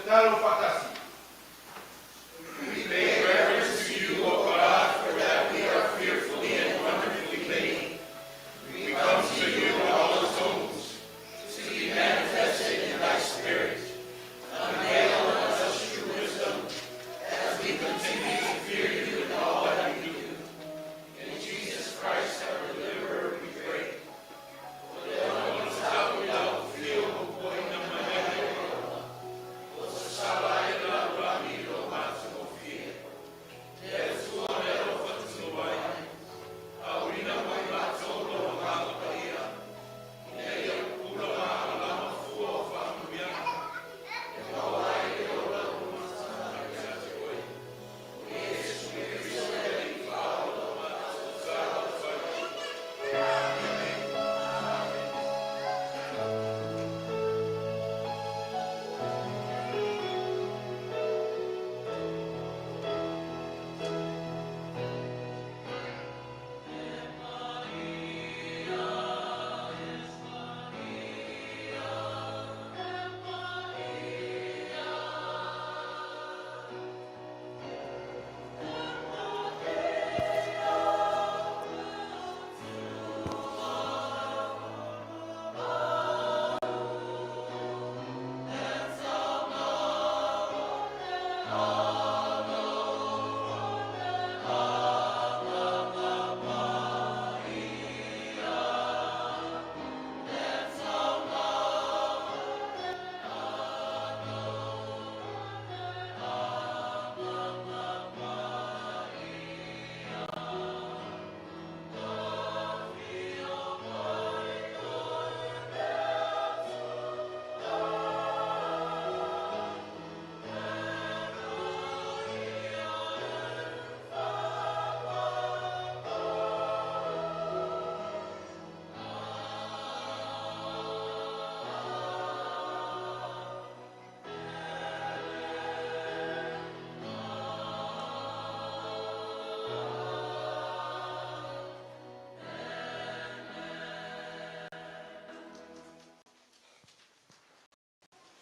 Tatalo faatasi. We pay reverence to you, O God, for that we are fearfully and wonderfully made. We come to you in all the souls, to be manifested in thy Spirit. Unveil unto us true wisdom, as we continue to fear you in all that we do. In Jesus Christ, our deliverer, we pray.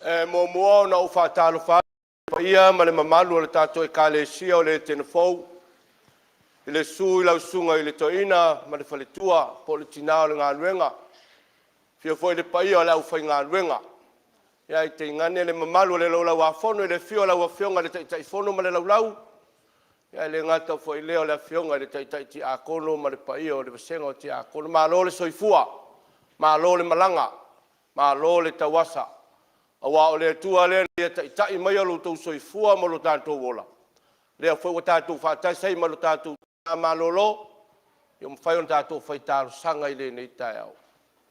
E muamua ona ou faatalofa atu i le paia ma le mamalu o le tatou Ekalesia o le Etene Fou, i le susu i lau Susuga i le Toeaina ma le Faletua po o le Tina o le Galuega, afio foi le paia o le aufaigaluega, ae tainane le mamalu o le Laulau-a-Fono i le afio o lau Afioga i le Taitaifono ma le Laulau, ae le gata foi i lea o le Afioga i le Taitai Tiakono ma le paia o le vasega o Tiakono. Malo le soifua, malo le malaga, malo le tauasa, aua o le Atua lea na ia taitai maia lo outou soifua ma lo tatou ola, lea foi ua tatou faatasi ai ma lo tatou tama malolo ua mafai ona tatou fai talosaga i lenei taeao.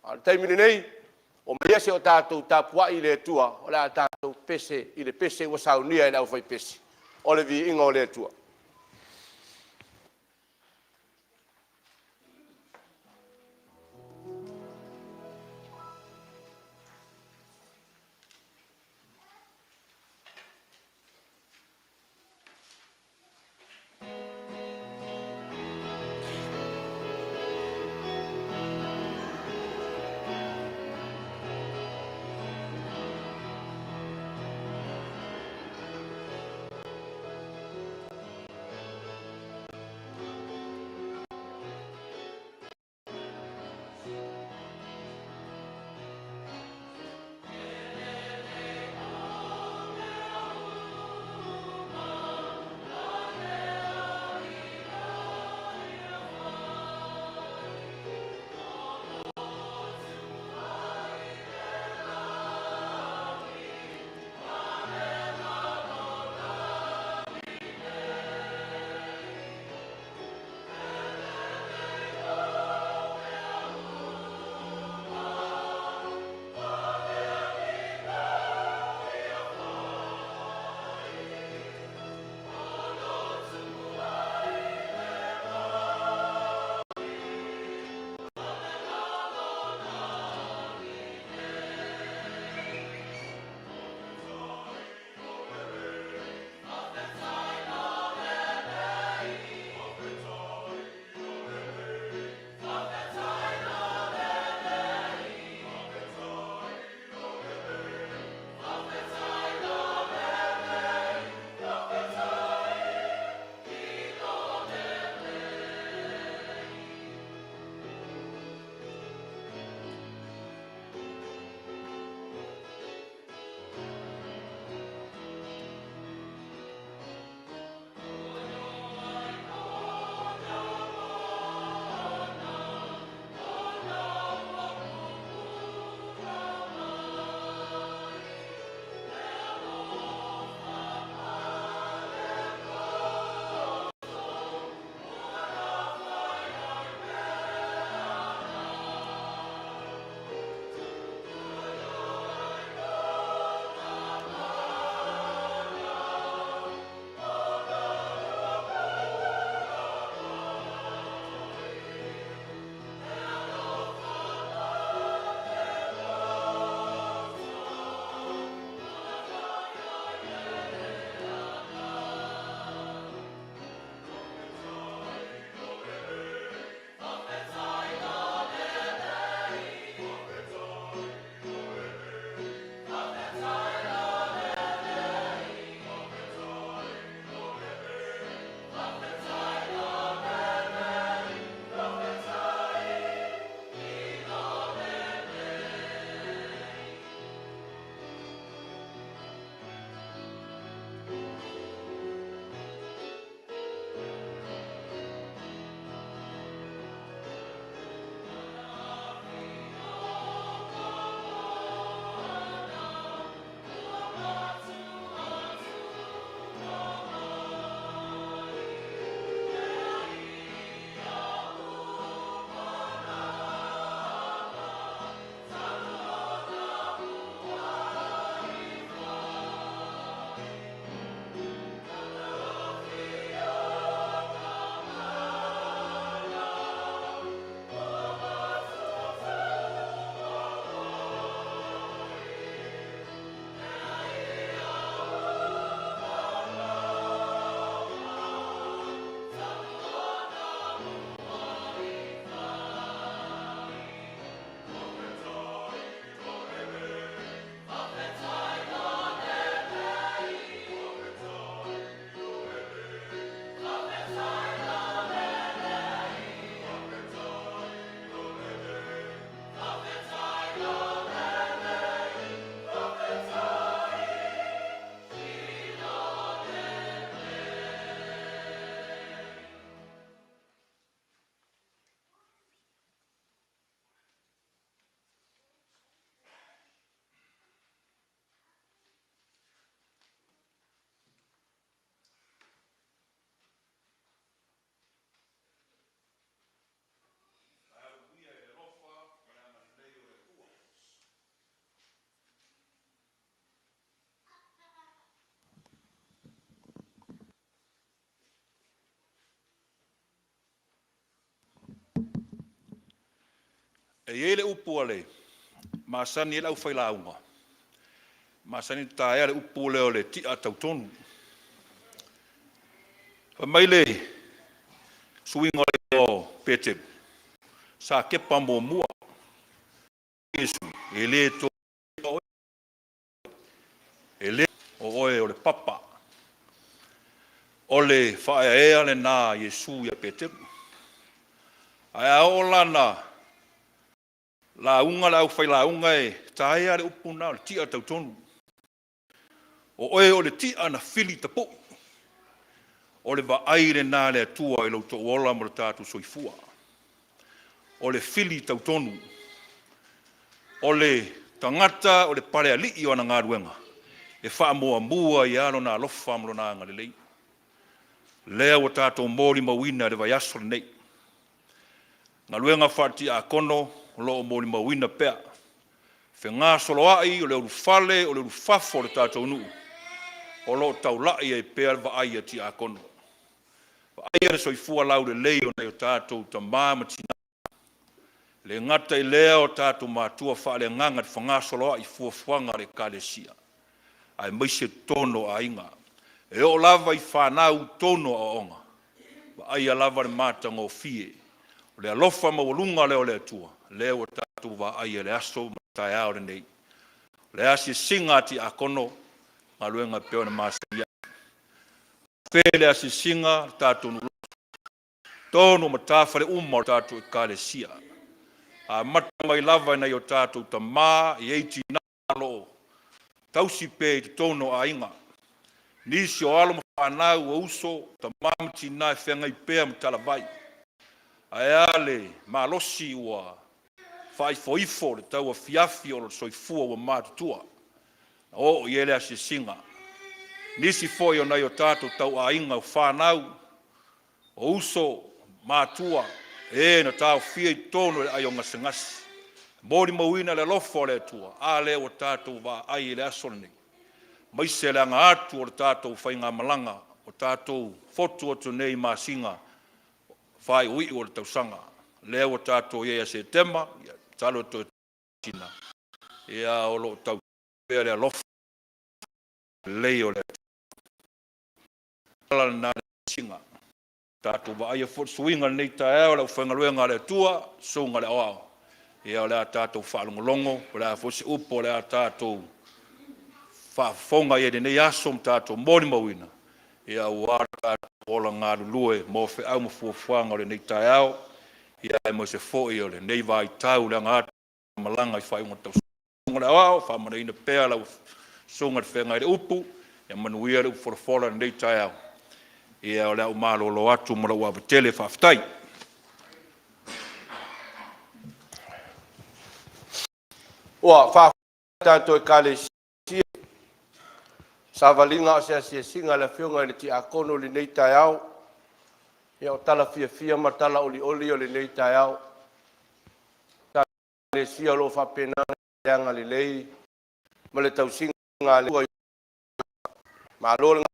A o le taimi lenei, omaia se i tatou tapuai i le Atua o le a tatou pese i le pese ua saunia e le aufaipese, o le Viiga o le Atua. E i ai le upu a le masani ai le aufailauga, masani ona taea le upu lea o le ti'a tautonu. Fai mai le suiga o le igoa o Peteru, sa Kepa muamua, Iesu, e le toe oe, e le o oe o le papa. O le faaeaea lena a Iesu ia Peteru. Ae a oo la ina lauga le aufailauga e taea le upu lena o le ti'a tautonu. O oe o le ti'a na fili tapu'i. O le vaai lena a le Atua i lo outou ola ma lo tatou soifua. O le fili tautonu. O le tagata o le palealii o ana galuega, e faamuamua ai lava lona alofa ma lona agalelei. Lea ua tatou molimauina i le vaiaso lenei. Galuega faale-tiakono o lo o molimauina pea fegasoloai o le ulufale o le ulufafo o le tatou nuu, o lo o taulai ai pea le vaai a tiakono. Vaaia le soifua laulelei o nai o tatou tama ma tina, e le gata i lea o tatou matua faaleagaga i le fegasoloai i fuafuaga a le Ekalesia, aemaise totonu o aiga. E oo lava i fanau i totonu o aoaoga, vaaia lava le matagofie o le alofa maualuga lea o le Atua, lea ua tatou vaaia i le aso ma le taeao lenei. O le asiasiga a tiakono, galuega e pei ona masani ai. O afea le asiasiga le tatou nuu lotu, totonu o matafale uma o le tatou Ekalesia, amata mai lava i nai o tatou tama, e i ai tina o lo o tausi pea i totonu o aiga, nisi o alo ma fanau, o uso, tama ma tina e feagai pea ma talavai. Ae a le malosi ua faaifoifo i le tauafiafi o le soifua ua matutua, na oo i ai le asiasiga. Nisi foi o nai o tatou tauaiga, o fanau, o uso, matua, e na taofia i totonu e le ai o gasegase. E molimauina le alofa o le Atua, a lea ua tatou vaai i le aso lenei, aemaise le aga atu o le tatou faigamalaga ua tatou fotu atu nei i masina faaiuiu o le tausaga. Lea ua tatou i ai ia Setema, ia masalo toe tasi masina, ia o lo o tau pea le alofa lelei o le Atua. O le ala lena o le asiasiga. Tatou vaaia foi le suiga i lenei taeao i le aufaigaluega a le Atua, susuga i le Aoao, ia o le a tatou faalogologo, po o le a foi se upu o le a tatou faafofoga i ai i lenei aso ma tatou molimauina, ia aua lo tatou ola galulue mo feau ma fuafuaga o lenei taeao, ia aemaise foi o lenei vaitau i le aga atu o le malaga i faaiuga o le tausaga. O le Aoao, faamanuiaina pea lau Susuga i le Feagai le Upu, ia manuia le upu folafola i lenei taeao. Ia o le a ou malolo atu ma lou ava tele, faafetai. Ua faafetai i le tatou Ekalesia i le savaliga a o se asiasiga a le Afioga i le Tiakono i lenei taeao. Ia o tala fiafia ma tala olioli o lenei taeao. Ekalesia o lo o faapena ona agalelei ma le tausiga a le Atua. Malo le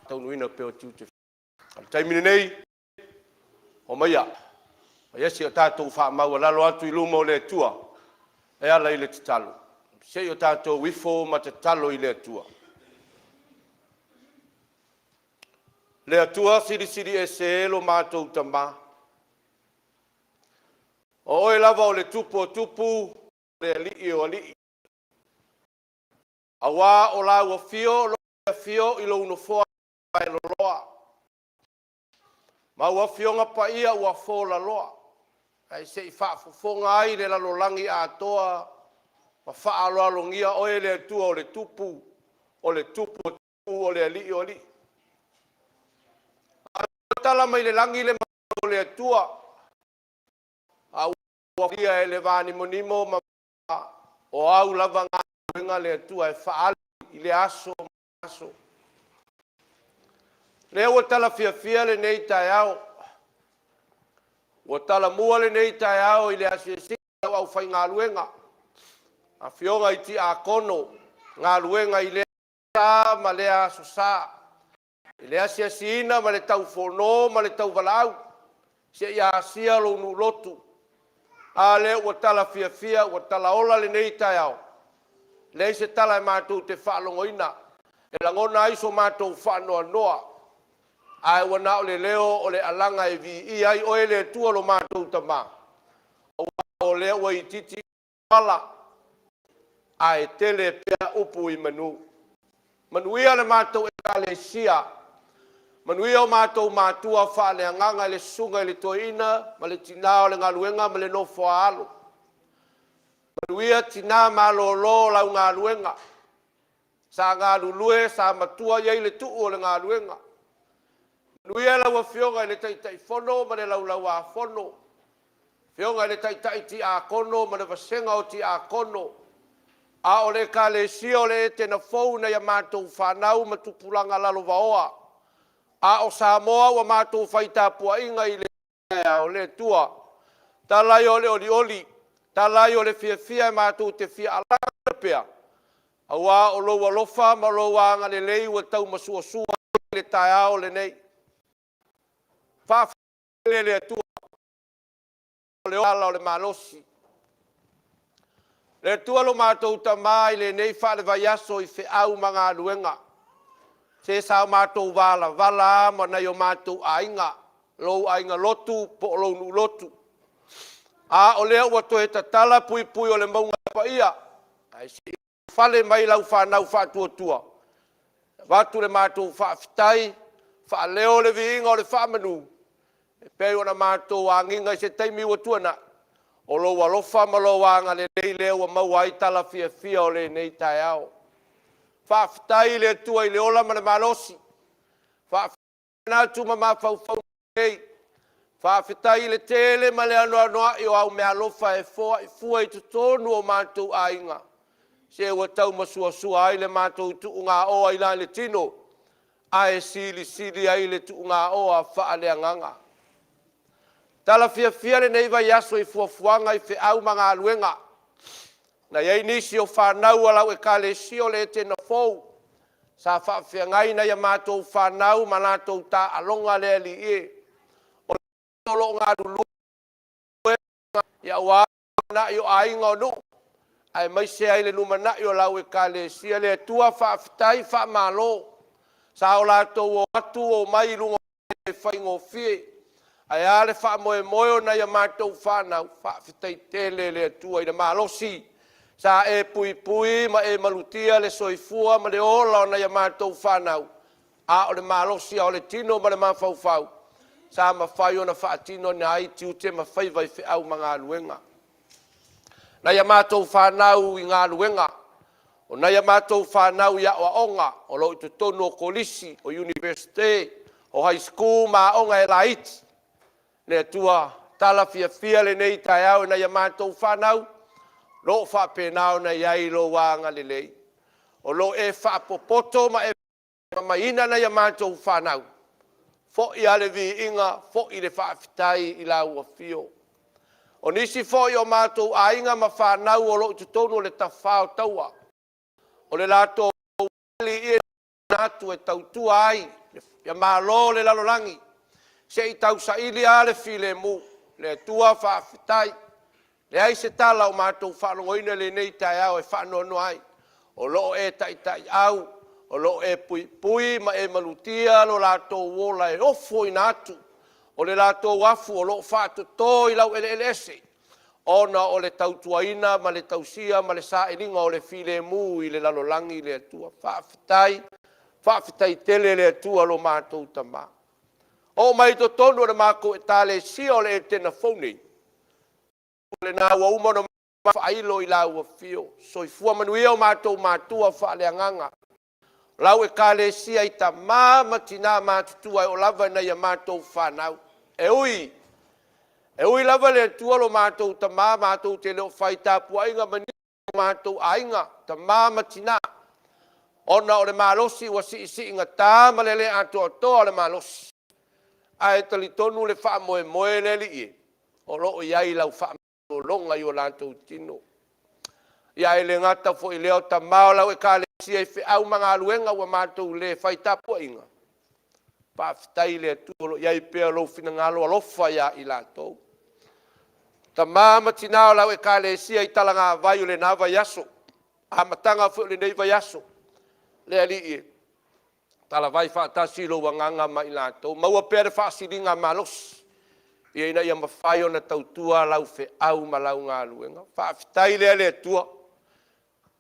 taunuuina pea o tiute. O le taimi lenei, omaia, faia se o tatou faamaualalo atu i luma o le Atua e ala i le tatalo. Se i o tatou ifo ma tatalo i le Atua. Le Atua Silisili Ese e lo matou Tama, o Oe lava o le Tupu o tupu, o le Alii o alii, aua o lau afio o lo o e afio i lou Nofoa loloa, ma au Afioga Paia ua folaloa, ae se i faafofoga ai le lalolagi atoa ma faaaloalogia Oe le Atua o le Tupu, o le Tupu o tupu, o le Alii o alii. A ua tala mai le lagi le malu o le Atua, a ua faia e le vanimonimo ma o au lava galuega le Atua e faaali i lea aso ma lea aso. Lea ua tala fiafia lenei taeao, ua talamua lenei taeao i le asiasiga a lau aufaigaluega, afioga i tiakono, galuega i lea sa ma lea aso sa, i le asiasiina ma le taufono ma le tauvalaau seia asia lou nuu lotu. A lea ua tala fiafia, ua tala ola lenei taeao. Leai se tala e matou te faalogoina e lagona ai so matou faanoanoa, ae ua na o le leo o le alaga e viia ai oe le Atua lo matou Tama, aua o lea ua itiiti ala, ae tele pea upu i manu. Manuia le matou Ekalesia, manuia o matou matua faaleagaga i le susuga i le Toeaina ma le tina o le galuega ma le nofo a alo. Manuia tina malolo o lau galuega, sa galulue, sa matua i ai le tuu o le galuega. Manuia lau Afioga i le Taitaifono ma le Laulau-a-Fono, Afioga i le Taitai Tiakono ma le vasega o Tiakono, a o le Ekalesia o le Etena Fou i nai a matou fanau ma tupulaga lalovaoa, a o Samoa ua matou fai tapuaiga i le taeao. Le Atua, tala ia o le olioli, tala ia o le fiafia e matou te fia alaga pea, aua o lou alofa ma lou agalelei ua taumasuasua ai le taeao lenei. Faafetai le Atua o le ala o le malosi. Le Atua lo matou Tama i lenei faalevaiaso i feau ma galuega, se sa o matou valavala lava ma nai o matou aiga, lou aiga lotu po o lou nuu lotu, a o lea ua toe tatala puipui o le mauga paia, ae se i ulufale mai lau fanau faatuatua. E avatu le matou faafetai, faaleo le viiga o le faamanu e pei ona matou agiga i se taimi ua tuanai, o lou alofa ma lou agalelei lea ua maua ai tala fiafia o lenei taeao. Faafetai i le Atua i le ola ma le malosi, faafetai manatu ma mafaufauga lelei, faafetai i le tele ma le anoanoai o au meaalofa e foai fua i totonu o matou aiga, se ua tau masuasua ai le matou tuugaoa i la le tino, ae silisili ai le tuugaoa faaleagaga. Tala fiafia lenei vaiaso i fuafuaga i feau ma galuega. Na i ai nisi o fanau a lau Ekalesia o le Etena Fou sa faafeagai nai a matou fanau ma latou taaloga le Alii e, o lo o galulue aua lumanai o aiga, o nuu, aemaise ai le lumanai o lau Ekalesia. Le Atua faafetai, faamalo. Sa o latou o atu omai i luga o faigofie. Ae a le faamoemoe o nai a matou fanau? Faafetai tele le Atua i le malosi sa e puipui ma e malutia le soifua ma le ola o nai a matou fanau, a o le malosi o le tino ma le mafaufau sa mafai ona faatino ai tiute ma faiva i feau ma galuega. Nai a matou fanau i galuega, o nai a matou fanau i aoaoga o lo o i totonu o Kolisi, o Iunivesite, o High School ma aoga e laiti. Le Atua, tala fiafia lenei taeao i nai a matou fanau, o lo o faapena ona i ai lou agalelei, o lo o e faapopoto ma e mamaina nai a matou fanau. Foi lava le viiga, foi le faafetai i lau afio. O nisi foi o matou aiga ma fanau o lo o i totonu o le tafa o taua, o le latou alii atu e tautua ai ia malo le lalolagi, se i tausaili lava le filemu. Le Atua faafetai, leai se tala o matou faalogoina i lenei taeao e faanoanoa ai, o lo o e taitaiau, o lo o e puipui ma e malutia lo latou ola e ofoina atu. O le latou afu o lo o faatoto i laueleele ese ona o le tautuaina ma le tausia ma le sailiga o le filemu i le lalolagi. Le Atua faafetai, faafetai tele le Atua lo matou Tama. Oo mai i totonu o le matou Ekalesia o le Etena Fou nei, lena ua uma ona faailo i lau afio. Soifua manuia o matou matua faaleagaga, lau Ekalesia i tama ma tina matutua e oo lava i nai a matou fanau. E ui lava le Atua lo matou Tama matou te le o fai tapuaiga ma nisi o matou aiga, tama ma tina, ona o le malosi ua siisiigata ma le le atoatoa o le malosi, ae talitonu le faamoemoe le Alii e, o lo o i ai lau faamalologa i o latou tino. Ia ae le gata foi i lea, o tama o lau Ekalesia i feau ma galuega ua matou le fai tapuaiga, faafetai i le Atua o lo o i ai pea lou finagalo alofa ia i latou. Tama ma tinā o lau Ekalesia i talagāvai o lenā vaiaso, amataga foi o lenei vaiaso, le Alii e, talavai faatasi lou Agaga ma i latou. Maua pea le faasiliga malosi, ia ina ia mafai ona tautua lau feau ma lau galuega. Faafetai lea le Atua.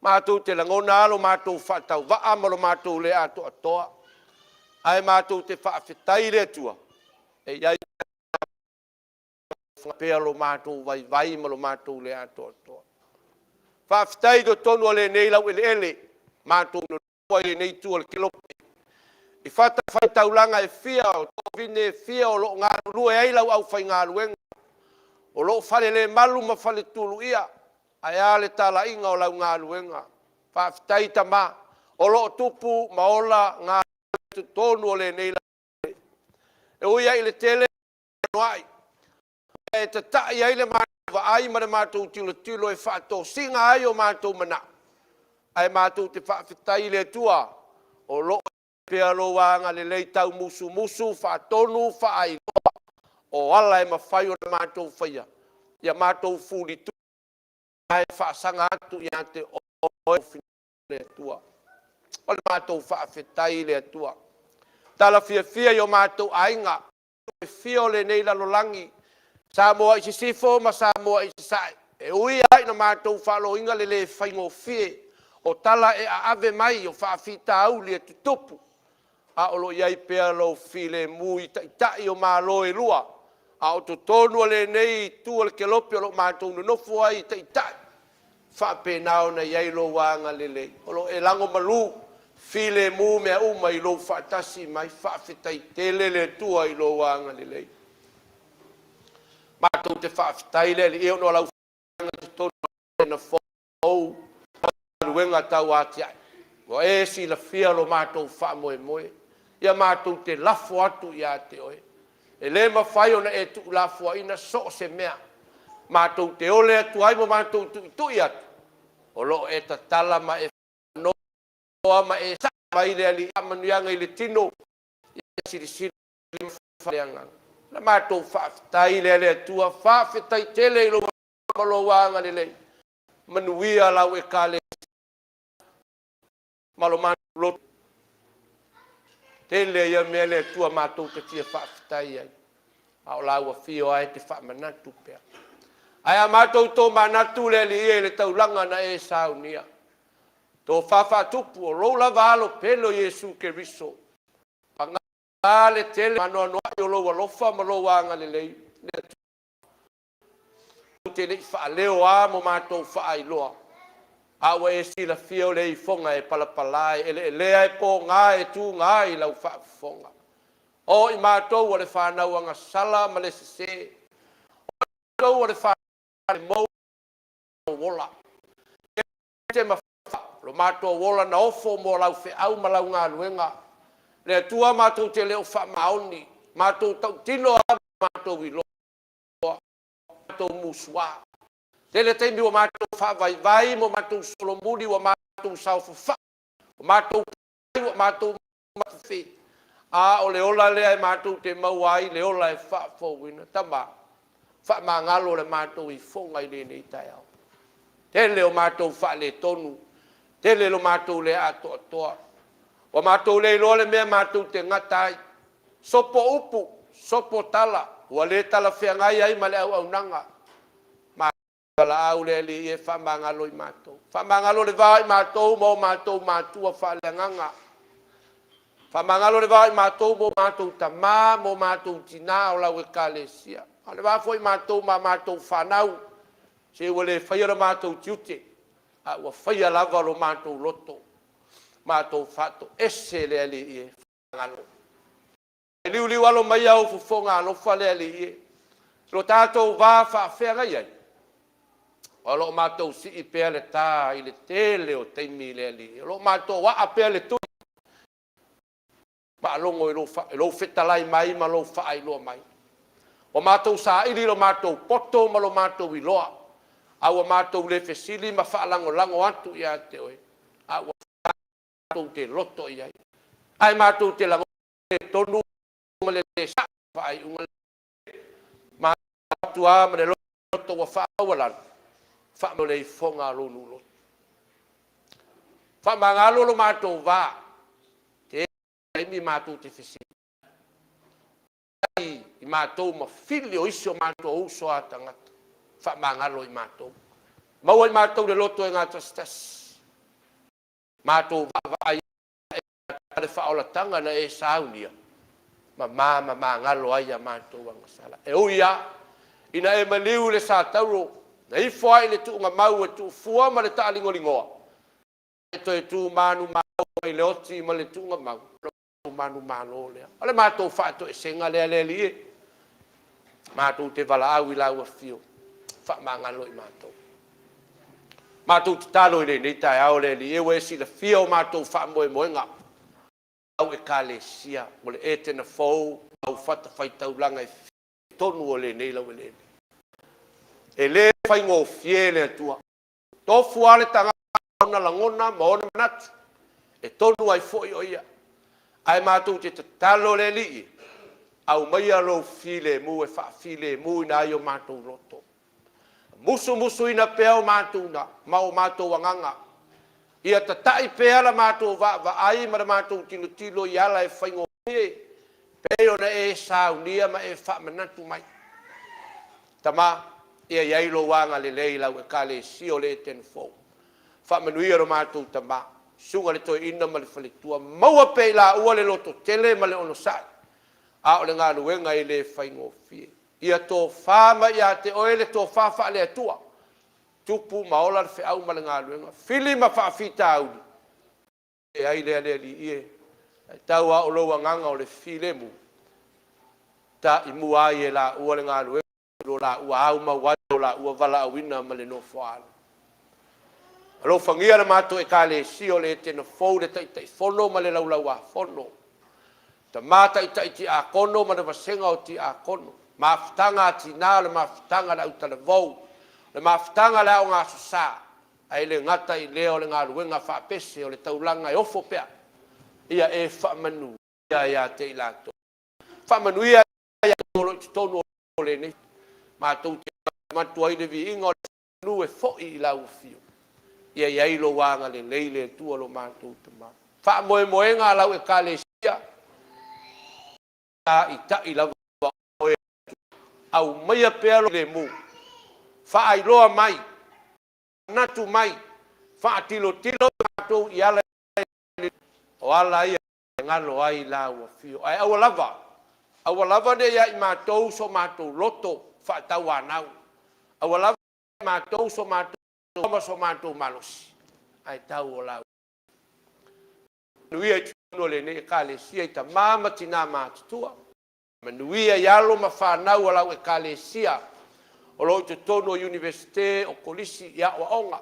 Matou te lagona lava lo matou faatauvaa ma lo matou le atoatoa, ae matou te faafetai i le Atua, e i ai pea lo matou vaivai ma lo matou le atoatoa. Faafetai i totonu o lenei laueleele, matou nonofo ai i lenei itu o le kelope, i fatafaitaulaga e fia o tovine e fia o lo o galulue ai lau aufaigaluega, o lo o falelemalu ma faletuluia, ae a le talaiga o lau galuega. Faafetai Tama o lo o tupu ma ola galulue i totonu o lenei laueleele. E ui lava i le tele ma anoanoai mea e tatai ai le matou vaai ma le matou tilotilo e faatosina ai o matou manao, ae matou te faafetai i le Atua o lo o i ai pea lou agalelei taumusumusu, faatonu, faailoa o ala e mafai ona matou faia ia matou fulitu ae faasaga atu ia te Oe lou finagalo le Atua. O le matou faafetai i le Atua. Tala fiafia i o matou aiga e fia o lenei lalolagi, Samoa i Sisifo ma Samoa i Sasae. E ui lava ina matou faalogoina le le faigofie o tala e aave mai o faafitauli e tutupu, a o lo o i ai pea lou filemu i Taitai o Malo e lua, a o totonu o lenei itu o le kelope o lo o matou nonofo ai i Taitai, e faapena ona i ai lou agalelei, o lo o e lagomalu filemu mea uma i lou faatasi mai. Faafetai tele le Atua i lou agalelei. Matou te faafetai le Alii ona o lau i totonu o le fou galuega tauatiae. Ua e silafia lo matou faamoemoe, ia matou te lafo atu ia te Oe. E le mafai ona e tuulafoaiina so o se mea. Matou te ole atu ai ma matou tuitui atu, o lo o e tatala ma e faanoa ma e sa'i mai le Alii faamanuiaga i le tino, ia silisili ma le agaga. Na matou faafetai lea le Atua, faafetai tele i lou ma lou agalelei. Manuia lau Ekalesia ma lo matou loto. Tele ia mea le Atua matou te fia faafetai ai, a o lau afio lava e te faamanatu pea. Ae a matou tomanatu le Alii e i le taulaga na e saunia, tofa faatupu o lou lava Alo pele o Iesu Keriso, paga le tele ma anoanoai o lou alofa ma lou agalelei, le Atua, matou te le i faaleo lava mo matou faailoa, a ua e silafia o le ifoga e palapala, e eleelea, e poga, e tuga i lau faafofoga. O i matou o le fanau agasala ma le sese, o i matou o le fanau mou ola. E te mafua lo matou ola na ofo mo lau feau ma lau galuega. Le Atua matou te le o faamaoni, matou tautino lava ma matou iloa, matou musuā. Tele taimi ua matou faavaivai ma matou solomuli, ua matou saofafai, ua matou pai, ua matou mafefe, a o le ola lea e matou te maua ai le ola e faafouina. Tama, faamagalo le matou ifoga i lenei taeao. Tele o matou faaletonu, tele lo matou le atoatoa. Ua matou le iloa le mea matou te gata ai. Sopo upu, sopo tala, ua le talafeagai ai ma le auaunaga. Valaau le Alii e faamagalo i matou. Faamagalo le va o i matou ma o matou matua faaleagaga. Faamagalo le va o i matou ma o matou tamā ma o matou tinā o lau Ekalesia. A o le va foi o matou ma a matou fanau, se ua le faia lo matou tiute, a ua faia lava lo matou loto. Matou faatoese le Alii e faamagalo. Ae liuliualo maia ou fofoga alofa le Alii e, lo tatou va faafeagai ai, o lo o matou sii pea le ta i le tele o taimi le Alii, o lo o matou aa pea le tui, faalogo i lou fetalai mai ma lou faailoa mai. Ua matou saili lo matou poto ma lo matou iloa, a ua matou le fesili ma faalagolago atu ia te oe, a ua matou te loto i ai, ae matou te lagona le tonu ma le le saʻo faaiuga. Matou atu lava ma le loto Loto ua faamaualalo, faamalo le ifoga a lou nuu lotu. Faamagalo lo matou va, tele taimi matou te fesiliai i matou ma fili o isi o matou uso a tagata, faamagalo i matou. Maua i matou le loto e gatasitasi, matou vaavaai i le faaolataga na e saunia, mama ma magalo ai a matou agasala. E ui lava ina e maliu i le satauro, na ifo ai i le tuugamau e tuufua ma le taaligoligoa, e toe tu manumalo mai le oti ma le tuugamau, o le manumalo lea. O le matou faatoesega lea le Alii e, matou te valaau i lau Afio, faamagalo i matou. Matou tatalo i lenei taeao le Alii e, ua e silafia o matou faamoemoega, lau Ekalesia o le Etena fou ma au fatafaitaulaga e fia i totonu o lenei laueleele. E le faigofie le Atua. Tofu lava le tagata ma ona lagona ma ona manatu e tonu ai foi o ia. Ae matou te tatalo le Alii e, aumaia lou filemu e faafilemuina ai o matou loto. Musumusuina pea o matou ma o matou agaga, ia tatai pea la matou vaavaai ma le matou tilotilo i ala e faigofie pei ona e saunia ma e faamanatu mai. Tama, ia i ai lou agalelei i lau Ekalesia o le Etena Fou. Faamanuia lo matou tama, susuga i le Toeaina ma le faletua, maua pea e i laua le lototele ma le onosai, a o le galuega e le faigofie. Ia tofa mai ia te oe le tofa faale-Atua, tupu ma ola le feau ma le galuega, fili ma faafitauli, e ai lea le Alii e, ae tau lava o lou agaga o le filemu, taimua ai e laua le galuega i lo laua aumau ai lo laua valaauina ma le nofoaalo. Alofagia le matou Ekalesia o le Etena Fou, le Taitaifono ma le Laulauafono, tama taitai tiakono ma le vasega o tiakono, mafutaga a tina, o le mafutaga a le autalavou, o le mafutaga a le Aoga Aso Sa, ae le gata i lea o le galuega faapese o le taulaga e ofo pea. Ia e faamanuia ia te i latou. Faamanuia ia o lo o i totonu o lenei matou te avatu ai le viiga o le manu e foi i lau afio. Ia i ai lou agalelei le Atua lo matou Tama. Faamoemoega a lau Ekalesia, taitai lava oe, aumaia pea lo lemu, faailoa mai, manatu mai, faatilotilo matou i ala o ala ia e galo ai lau afio. Ae aua lava, aua lava ne i ia i matou so matou loto faatauanau, aua lava i matou so matou ma so matou malosi, ae tau o lau manuia i totonu o lenei Ekalesia i tama ma tina matutua, manuia i alo ma fanau a lau Ekalesia o lo o i totonu o Iunivesite, o Kolisi i aoaoga.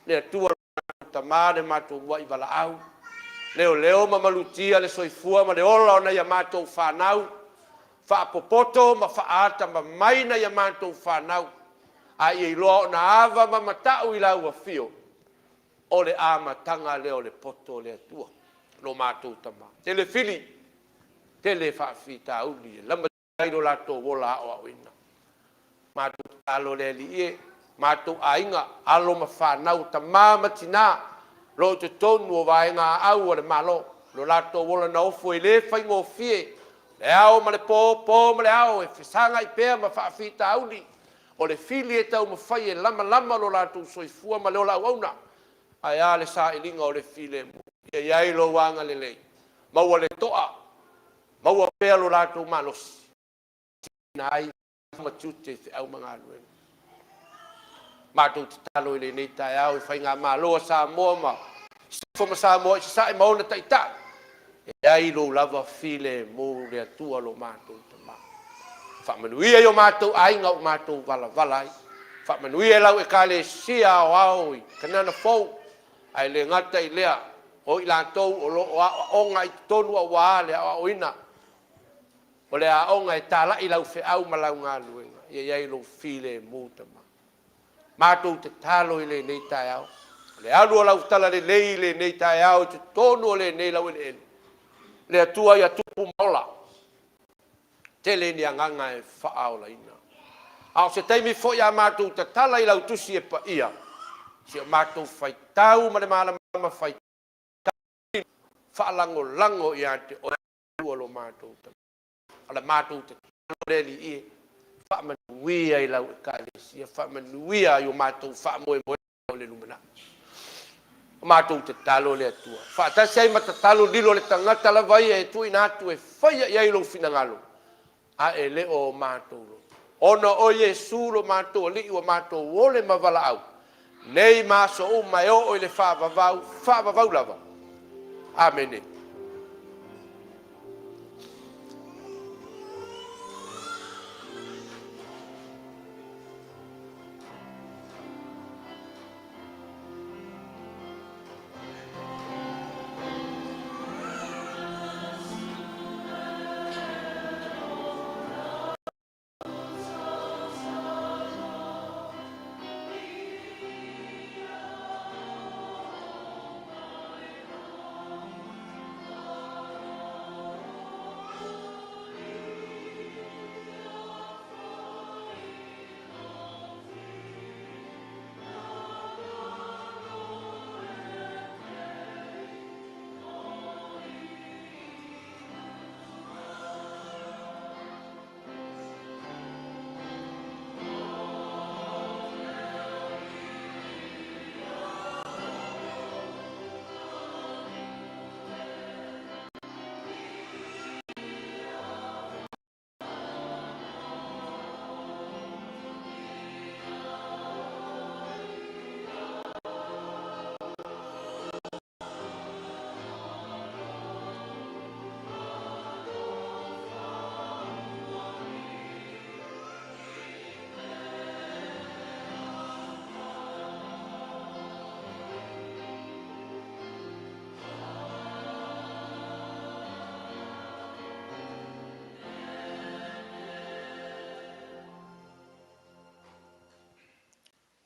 Le Atua lo Tama le matou muai valaau, leoleo ma malutia le soifua ma le ola o nai a matou fanau, faapopoto ma faaatamamai nai a matou fanau, a ia iloa ona ava ma matau i lau afio, o le amataga lea o le poto o le Atua lo matou Tama. Tele fili, tele faafitauli e lamatia ai lo latou ola aoaoina. Matou tatalo le Alii e, matou aiga, alo ma fanau, tama ma tina, o lo o i totonu o vaega aau a le Malo, lo latou ola naofo e le faigofie, le ao ma le po, po ma le ao, e fesagai pea ma faafitauli, o le fili e taumafai e lamalama lo latou soifua ma le ola auauna. Ae a le sailiga o le filemu? Ia i ai lou agalelei, maua le toa, maua pea lo latou malosi, faatino ai ma tiute i feau ma galuega. Matou tatalo i lenei taeao i Faigamalo a Samoa ma Sisifo ma Samoa i Sasae ma ona taitai, e i ai lou lava filemu le Atua lo matou Tama. Faamanuia i o matou aiga ua matou valavala ai. Faamanuia i lau Ekalesia aoao i Kanana Fou, ae le gata i lea, o i latou o lo o aoaoga i totonu aua le aoaoina o le aoga e talai lau feau ma lau galuega, ia i ai lou filemu Tama. Matou tatalo i lenei taeao, o le alu o lau talalelei i lenei taeao i totonu o lenei laueleele, le Atua ia tupu ma ola, tele ni agaga e faaolaina. A o se taimi foi a matou tatala i lau Tusi e Paia, si o matou faitau ma le malamalama faitau faalagolago ia te Oe lo matou O le matou tatalo lea Alii e, faamanuia i lau Ekalesia, faamanuia i o matou faamoemoega o le lumanai. O matou tatalo le Atua faatasi ai ma tatalo lilo le tagata lava ia e tuuina atu e faia i ai lou finagalo, a e le o matou loto, ona o Iesu lo matou Alii ua matou ole ma valaau nei ma aso uma e oo i le faavavau, faavavau lava. Amene.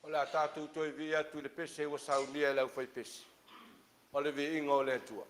O le a tatou toe vivii atu i le pese ua saunia e le aufaipese o le viiga o le Atua.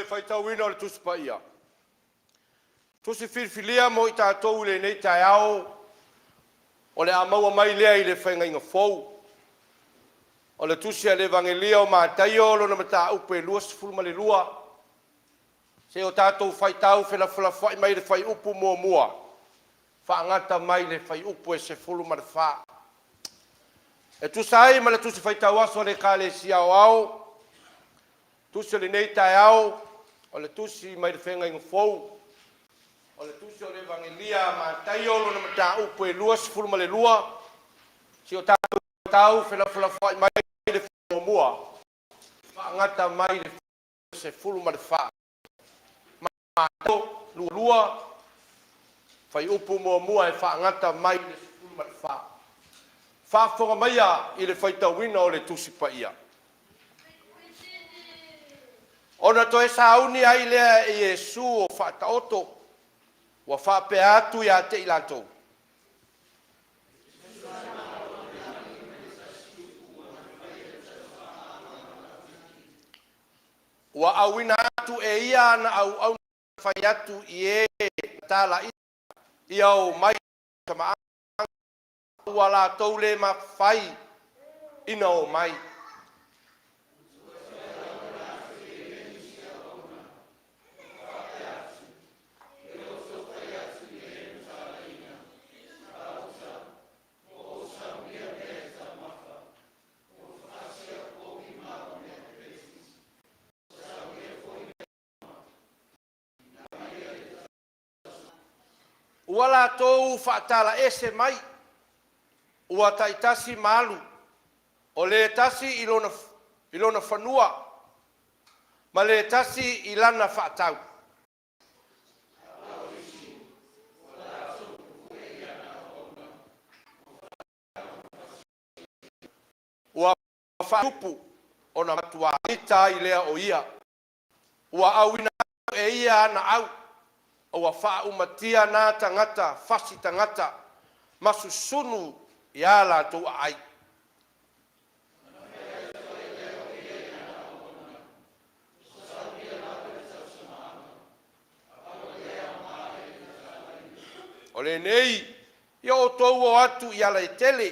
le faitauina o le Tusi Paia. Tusi filifilia mo i tatou i lenei taeao, o le a maua mai lea i le Feagaiga Fou. O le Tusi a le Evagelia o Mataio lona mataupu e 22, seia o tatou faitau felafolafoai mai le fuaiupu 1, faagata mai le fuaiupu e 14. E tusa ai ma le Tusi Faitau Aso a le Ekalesia Aoao, tusi o lenei taeao o le tusi mai le Feagaiga Fou, o le tusi o le Evagelia a Mataio lona mataupu e 22, si o tatou tau felafolafoai mai le muamua faagata mai le 14. Mataio 22, fuaiupu muamua e faagata mai le 14. Faafofoga maia i le faitauina o le Tusi Paia. Ona toe sauni ai lea e Iesu o faataoto, ua faapea atu ia te i latou. Ua auina atu e ia ana auauna fai atu i e na talaiina ia o mai samaaga, ua latou le mafai ina o mai. Ua latou faatalaese mai, ua taitasi ma alu, o le tasi i lona fanua, ma le tasi i lana faatau. Ua faatupu ona matua ita ai lea o ia. Ua auina atu e ia ana au, ua faaumatia na tagata fasi tagata ma susunu iā latou aai. O lenei, ia outou o atu i ala e tele,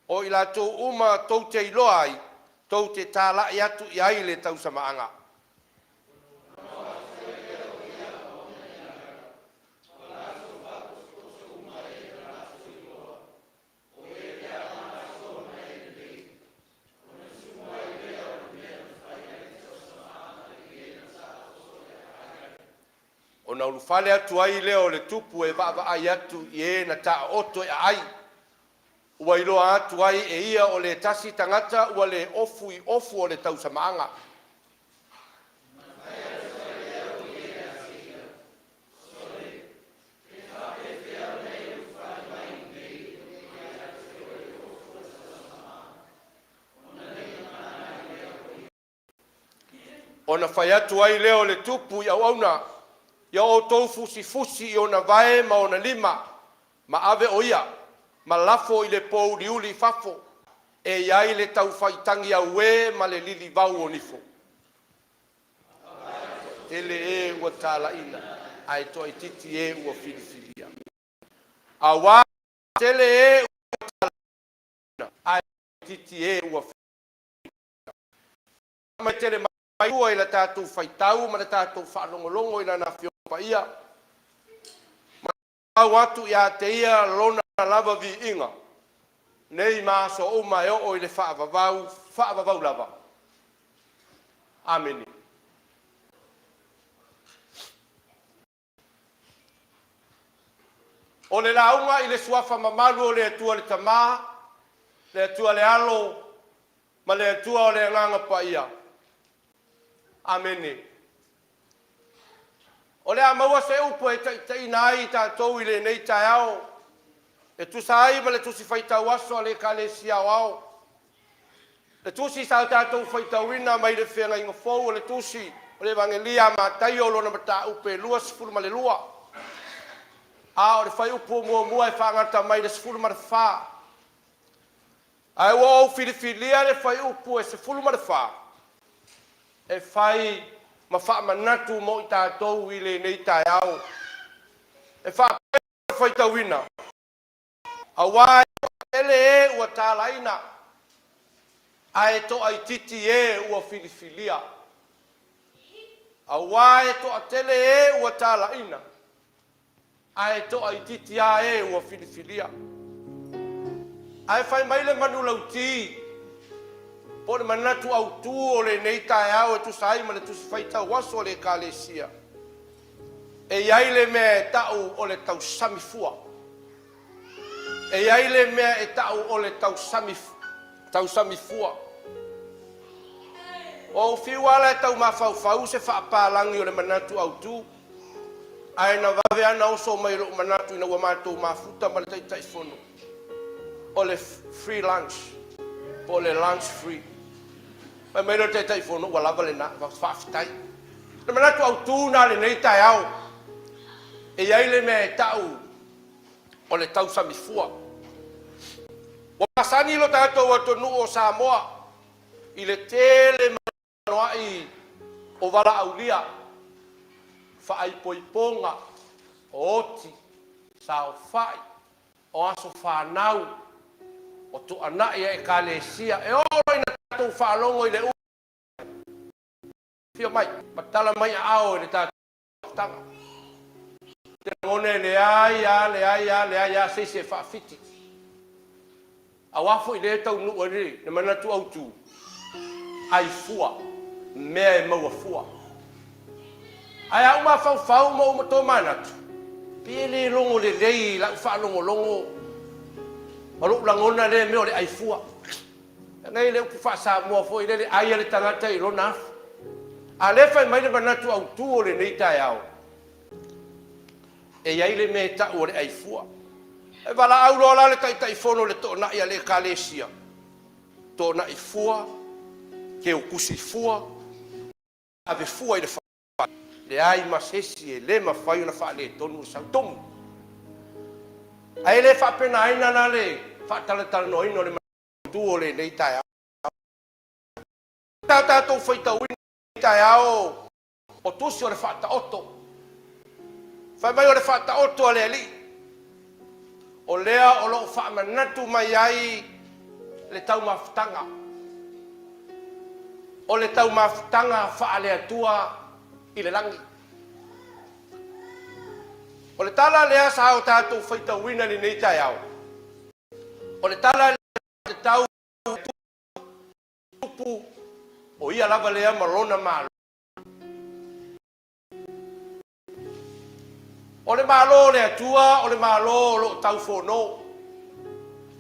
o i latou uma tou te iloa ai, tou te talai atu i ai le tausamaaga. Ona ulufale atu ai lea o le tupu e vaavaai atu i e na taooto e aai, ua iloa atu ai e ia o le tasi tagata ua le ofu i ofu o le tausamaaga. Ona fai atu ai lea o le tupu i auauna, ia outou fusifusi i ona vae ma ona lima, ma ave o ia, ma lafo i le pouliuli i fafo, e i ai le taufaitagi auē ma le lilivau o nifo. Tele e ua talaiina, ae toaitiiti e ua filifilia. Auā tele e ua talaiina, ae toaitiiti e ua mai tele mai tua i le tatou faitau ma le tatou faalogologo i Lana Afioga Paia, ma tau atu ia te Ia Lona lava viiga, nei ma aso uma e oo i le faavavau, faavavau lava. Amene. O le lauga i le suafa mamalu o le Atua le Tama, le Atua le Alo, ma le Atua o le Agaga Paia. Amene. O le a maua se upu e taitaiina ai i tatou i lenei taeao, e tusa ai ma le Tusi Faitau Aso a le Ekalesia Aoao, le tusi sa tatou faitauina mai le Feagaiga Fou, o le tusi o le Evagelia a Mataio lona mataupu e 22, a o le fuaiupu muamua e faagata mai le 14. Ae ua ou filifilia le fuaiupu e 14 e fai ma faamanatu mo i tatou i lenei taeao. E faapea le faitauina, aua e toatele e ua talaina, ae toaitiiti e ua filifilia. Aua e toatele e ua talaina, ae toaitiiti lava e ua filifilia. Ae fai mai le manulauti po o le manatu autu o lenei taeao e tusa ai ma le Tusi Faitau Aso a le Ekalesia, e i ai le mea e tau o le tausami fua. E i ai le mea e tau o le tausami, tausami fua. Ua ou fiu lava la e tau mafaufau se faapalagi o le manatu autu, ae na vave lava ona oso mai i lou manatu ina ua matou mafuta ma le Taitaifono, o le free lunch, po o le lunch free. Fai mai lea o le Taitaifono, ua lava lena, faafetai. O le manatu autu lena i lenei taeao, e i ai le mea e tau o le tausami fua. Ua masani lo tatou atunuu o Samoa i le tele ma anoanoai o valaaulia, faaipoipoga, o oti, saofai, o aso fanau, o toanai a Ekalesia. E oo loa ina tatou faalogo i le Afio mai ma tala mai aao i le tatou mafutaga. Ou te lagona e leai lava, leai lava, leai lava se isi e faafiti. Aua foi lea e taunuu ai le manatu autu, ai fua, mea e maua fua. Ae a ou mafaufau ma ou tomanatu, pei e le logo lelei i lau faalogologo ma lou lagona lea mea o le ai fua. Leaga e i ai le upu faa-Samoa foi lele, ai lava le tagata i lona afu. A o lea e fai mai le manatu autu o lenei taeao, e i ai le mea e tau o le ai fua. E valaau loa la le Taitaifono i le toonai a le Ekalesia, toonai fua, teutusi fua, ave fua i le fale, leai ma se isi e le mafai ona faaletonu le sau tumu. Ae le faapenaina la le faatalatalanoaina o le manatu o lenei taeao. Sa tatou faitauina i lenei taeao o tusi o le Faataoto. Fai mai o le Faataoto a le Alii, o lea o lo o faamanatu mai ai le taumafutaga. O le taumafutaga faale-Atua i le lagi. O le tala lea sa o tatou faitauina i lenei taeao, o le tala lea tau tupu, o ia lava lea ma lona Malo. O le Malo o le Atua o le Malo o lo o taufono.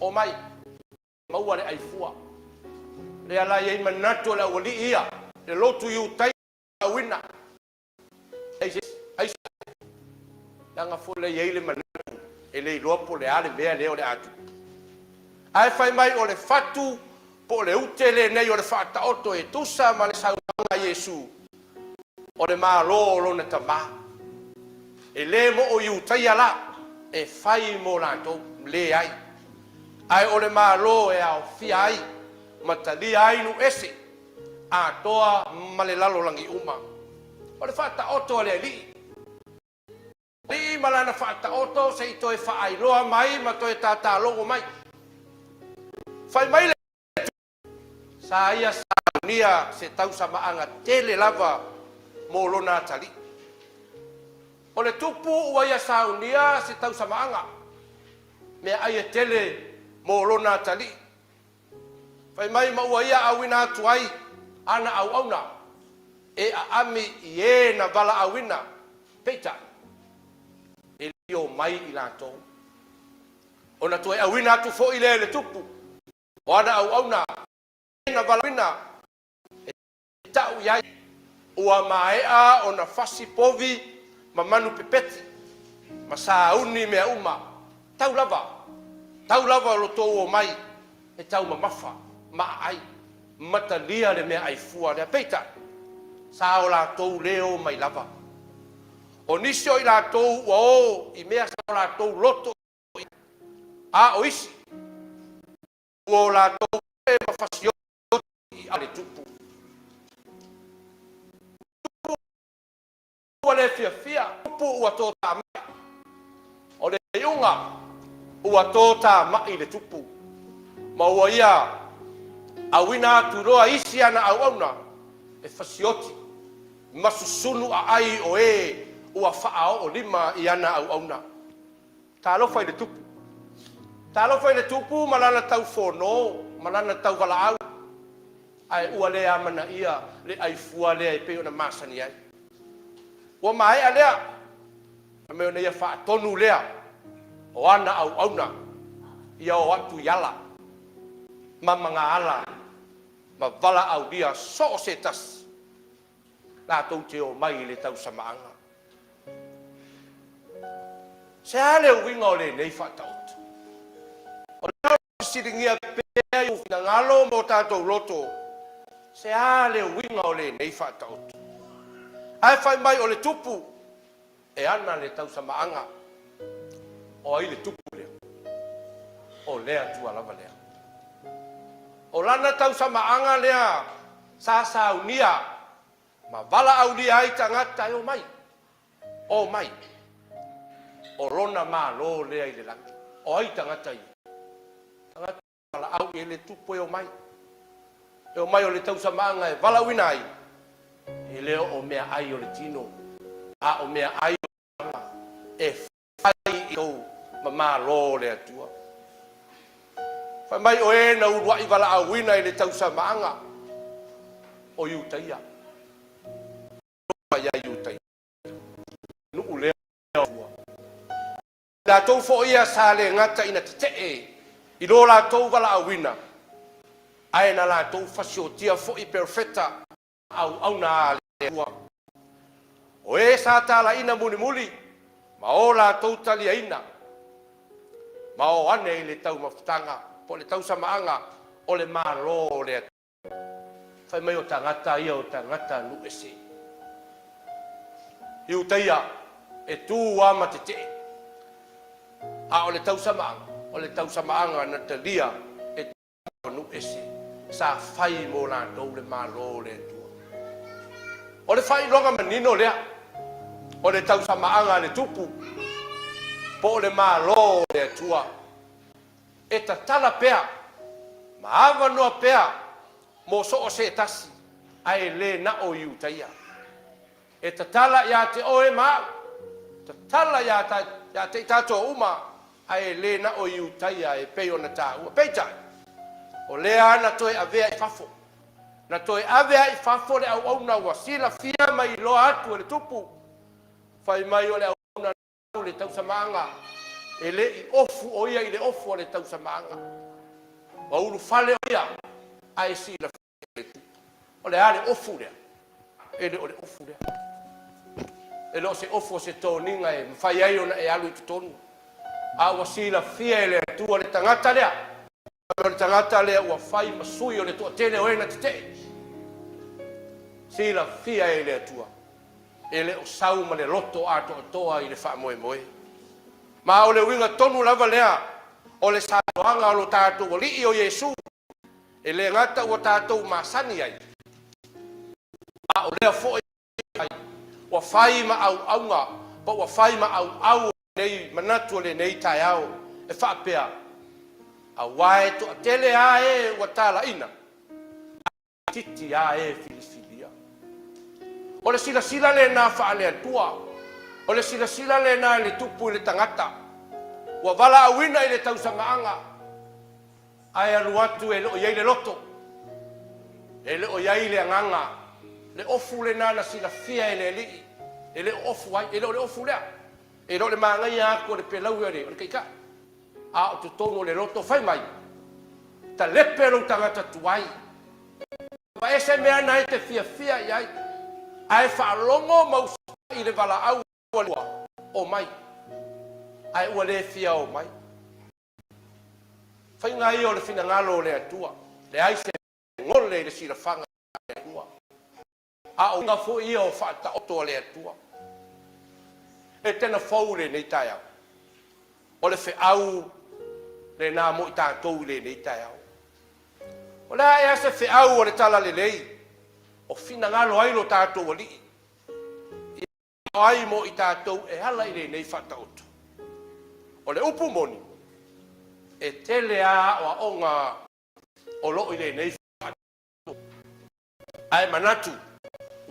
Omai, maua le ai fua. Lea la e i ai manatu o le aualii ia, le lotu Iutaia auina. Aisea? Leaga foi lea e i ai le manatu e le iloa po o le a le mea lea o le a tupu. Ae fai mai o le fatu po o le ute lenei o le faataoto e tusa ma le saunoaga a Iesu, o le Malo o lona Tama. E le mo o Iutaia la e fai mo latou, leai. Ae o le Malo e aofia ai ma talia ai nuu ese atoa ma le lalolagi uma. O le faataoto a le Alii. Alii ma lana faataoto se i toe faailoa mai ma toe tatalogo mai. Fai mai le Sa ia saunia se tausamaaga tele lava mo lona atalii. O le tupu ua ia saunia se tausamaaga meaai e tele mo lona atalii. Fai mai ma ua ia auina atu ai ana auauna e aami i e na valaauina, peitai, e le i omai i latou. Ona toe auina atu foi lea e le tupu o ana auauna e na valaauina e ta'u i ai, ua maea ona fasi povi ma manu pepeti ma sauni mea uma, tau lava, tau lava lo tou omai e taumamafa ma aai ma talia le meaai fua lea. Peitai, sa o latou le omai lava. O nisi o i latou ua o i mea sa o latou loto i ai, a o isi ua o latou po'e ma fasioti i le tupu. Ua le fiafia, tupu ua totamai. O le iuga, ua totamai le tupu, ma ua ia auina atu loa isi ana auauna e fasioti ma susunu aai o e ua faaoolima i ana auauna. Talofa i le tupu. Talofa i le tupu ma lana taufono ma lana tauvalaau, ae ua le amanaia le aifua lea e pei ona masani ai. Ua maea lea, fai mai ona ia faatonu lea o ana auauna ia o atu i ala ma magaala ma valaaulia so o se tasi latou te omai i le tausamaaga. Se a le uiga o lenei faataoto? O lea o lo o fesiligia pea i ou finagalo ma o tatou loto, se a le uiga o lenei faataoto? Ae fai mai o le tupu e ana le tausamaaga. O ai le tupu lea? O le Atua lava lea. O lana tausamaaga lea sa saunia ma valaaulia ai tagata e omai, omai, o lona Malo lea i le lagi. O ai tagata ia? Tagata e valaau i ai le Tupu e omai. E omai o le tausamaaga e valaauina ai, e le o meaai o le tino, a o meaai o le agaga e fai i tou ma Malo o le Atua. Fai mai o e na uluai valaauina i le tausamaaga o Iutaia. Alofa ia Iutaia, nuu lea o Atua. Latou foi ia sa le gata ina tetee i lo latou valaauina, ae na latou fasiotia foi perofeta auauna a le Atua. O e sa talaina mulimuli ma o latou taliaina ma o ane i le taumafataga po o le tausamaaga o le Malo o le Atua. Fai mai o tagata ia o tagata nuu ese. Iutaia e tu a ma tetee, a o le tausamaaga, o le tausamaaga na talia e o nuu ese sa fai mo latou le Malo o le Atua. O le faailoga manino lea o le tausamaaga a le Tupu po o le Malo o le Atua e tatala pea ma avanoa pea mo so o se tasi ae le na o Iutaia. E tatala ia te oe ma au, tatala ia te i tatou uma, ae le na o Iutaia e pei ona taua. Peitai, o lea na toe avea i fafo. Na toe ave ai i fafo le auauna ua silafia ma iloa atu e le Tupu, fai mai o le auauna le tausamaaga, e le i ofu o ia i le ofu a le tausamaaga. Ua ulufale o ia, ae silafia O le a le ofu lea? E le o le ofu lea. E le o se ofu o se toniga e mafai ai ona e alu i totonu. A ua silafia e le Atua le tagata lea. O le tagata lea ua fai ma sui o le toatele o e na tetee. Silafia e le Atua. E le o sau ma le loto atoatoa i le faamoemoe. Ma o le uiga tonu lava lea o le saunoaga o lo tatou Alii o Iesu. E le gata ua tatou masani ai, a o lea foi ua fai ma auauga po ua fai ma auau o lenei manatu o lenei taeao e faapea, Aua e toatele a e ua talaina, ae itiiti a e filifilia. O le silasila lena faale-Atua, o le silasila lena i le tupu i le tagata ua valaauina i le tausamaaga, Ae alu atu e le o i ai le loto, e le o i ai le agaga, le ofu lena na silafia e le Alii, e le o ofu ai, e le o le ofu lea, e le o le manaia atu o le pelaue o le Taitai, a o totonu o le loto, fai mai, talepe lou tagata tuai, aveese mea na e te fiafia i ai, ae faalogo ma usitai i le valaau a le Atua, omai, ae ua le fia omai. Faiga ia o le finagalo o le Atua, leai se gole i le silafaga a le Atua, a o uiga foi ia o faataoto a le Atua. E tena fou lenei taeao, o le feau lena mo i tatou i lenei taeao. O le a ea se feau o le Talalelei o finagalo ai lo tatou Alii? Ai mo i tatou e ala i lenei faataoto. O le upu moni, e tele lava aoaoga o lo o i lenei faataoto, ae manatu